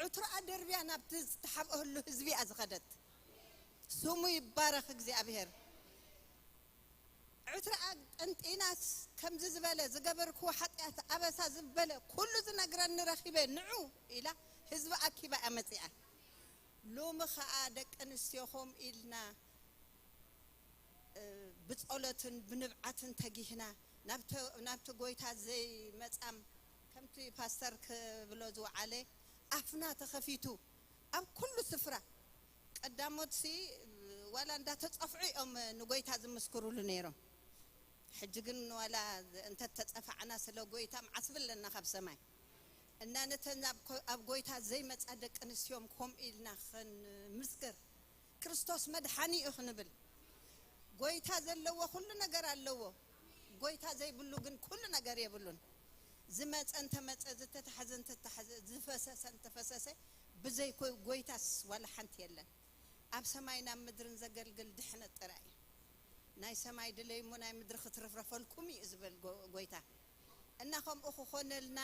ዕትሮኣ ደርብያ ናብቲ ዝተሓብአሉ ህዝቢ እያ ዝኸደት። ስሙ ይባረኽ እግዚኣብሔር። ዕትሮኣ ጠንጢናስ ከምዚ ዝበለ ዝገበርክዎ ሓጢኣት ኣበሳ ዝበለ ኩሉ ዝነግረኒ ረኺበ ንዑ ኢላ ህዝቢ ኣኪባ እያ መፂኣ። ሎሚ ኸዓ ደቂ ኣንስትዮ ኸም ኢልና ብጸሎትን ብንብዓትን ተጊህና ናብቲ ጎይታ ዘይመጻም ከምቲ ፓስተር ክብሎ ዝወዓለ ኣፍና ተኸፊቱ ኣብ ኩሉ ስፍራ ቀዳሞትሲ ዋላ እንዳተጸፍዑ እዮም ንጎይታ ዝምስክሩሉ ነይሮም። ሕጂ ግን ዋላ እንተተጸፋዕና ስለ ጎይታ መዓስ ብለና ካብ ሰማይ እና ነተን ኣብ ጎይታ ዘይመጻ ደቂ ኣንስዮም ከምኡ ኢልና ክንምስክር ክርስቶስ መድሓኒ እዩ ክንብል። ጎይታ ዘለዎ ኩሉ ነገር ኣለዎ። ጎይታ ዘይብሉ ግን ኩሉ ነገር የብሉን። ዝመፀ እንተመፀ፣ ዝተታሕዘ እንተታሕዘ፣ ዝፈሰሰ እንተፈሰሰ ብዘይ ጎይታስ ዋላ ሓንቲ የለን። ኣብ ሰማይን ኣብ ምድርን ዘገልግል ድሕነት ጥራይ እዩ። ናይ ሰማይ ድለዩ እሞ ናይ ምድሪ ክትርፍረፈልኩም እዩ ዝብል ጎይታ። እና ከምኡ ክኾነልና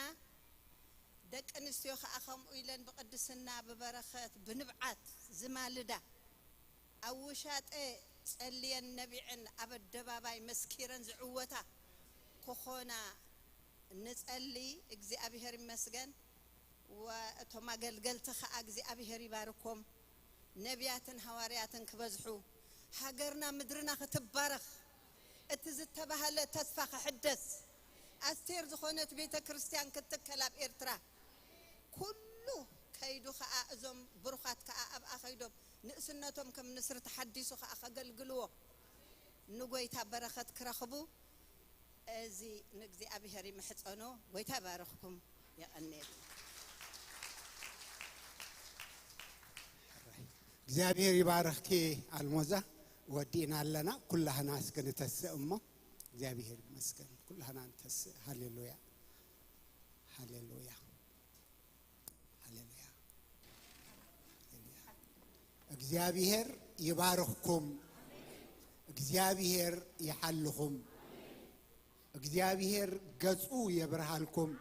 ደቂ ኣንስትዮ ከዓ ከምኡ ኢለን ብቅድስና ብበረኸት ብንብዓት ዝማልዳ ኣብ ውሻጠ ጸልየን ነቢዐን ኣብ ኣደባባይ መስኪረን ዝዕወታ ክኾና ንጸሊ። እግዚኣብሔር ይመስገን። እቶም ኣገልገልቲ ከዓ እግዚኣብሔር ይባርኮም። ነቢያትን ሃዋርያትን ክበዝሑ ሃገርና ምድርና ክትባረኽ እቲ ዝተባህለ ተስፋ ክሕደስ ኣስቴር ዝኾነት ቤተ ክርስቲያን ክትትከል ኣብ ኤርትራ ኩሉ ከይዱ ከዓ እዞም ብሩኻት ከዓ ኣብኣ ከይዶም ንእስነቶም ከም ንስሪ ተሓዲሱ ከዓ ከገልግልዎ ንጎይታ በረኸት ክረኽቡ እዚ ንእግዚኣብሔር ይምሕጸኖ። ጎይታ ይባርኽኩም። የቐንየት። እግዚኣብሔር ይባርኽኪ ኣልሞዛ። ወዲእና ኣለና። ኩላህና እስኪ ንተስእ እሞ። እግዚኣብሔር ይመስገን። ኩላህና ንተስእ። ሃሌሉያ፣ ሃሌሉያ፣ ሃሌሉያ። እግዚኣብሔር ይባርኽኩም። እግዚኣብሔር ይሓልኹም። እግዚኣብሔር ገጹ የብርሃልኩም።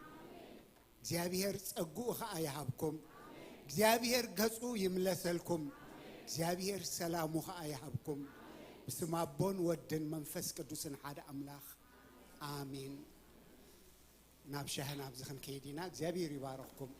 እግዚኣብሔር ጸግኡ ኸኣ ይሃብኩም። እግዚኣብሔር ገጹ ይምለሰልኩም። እግዚኣብሔር ሰላሙ ኸኣ ይሃብኩም። ብስም ኣቦን ወድን መንፈስ ቅዱስን ሓደ ኣምላኽ ኣሜን። ናብ ሻሂ ናብዚ ክንከይድ ኢና። እግዚኣብሔር ይባርኽኩም።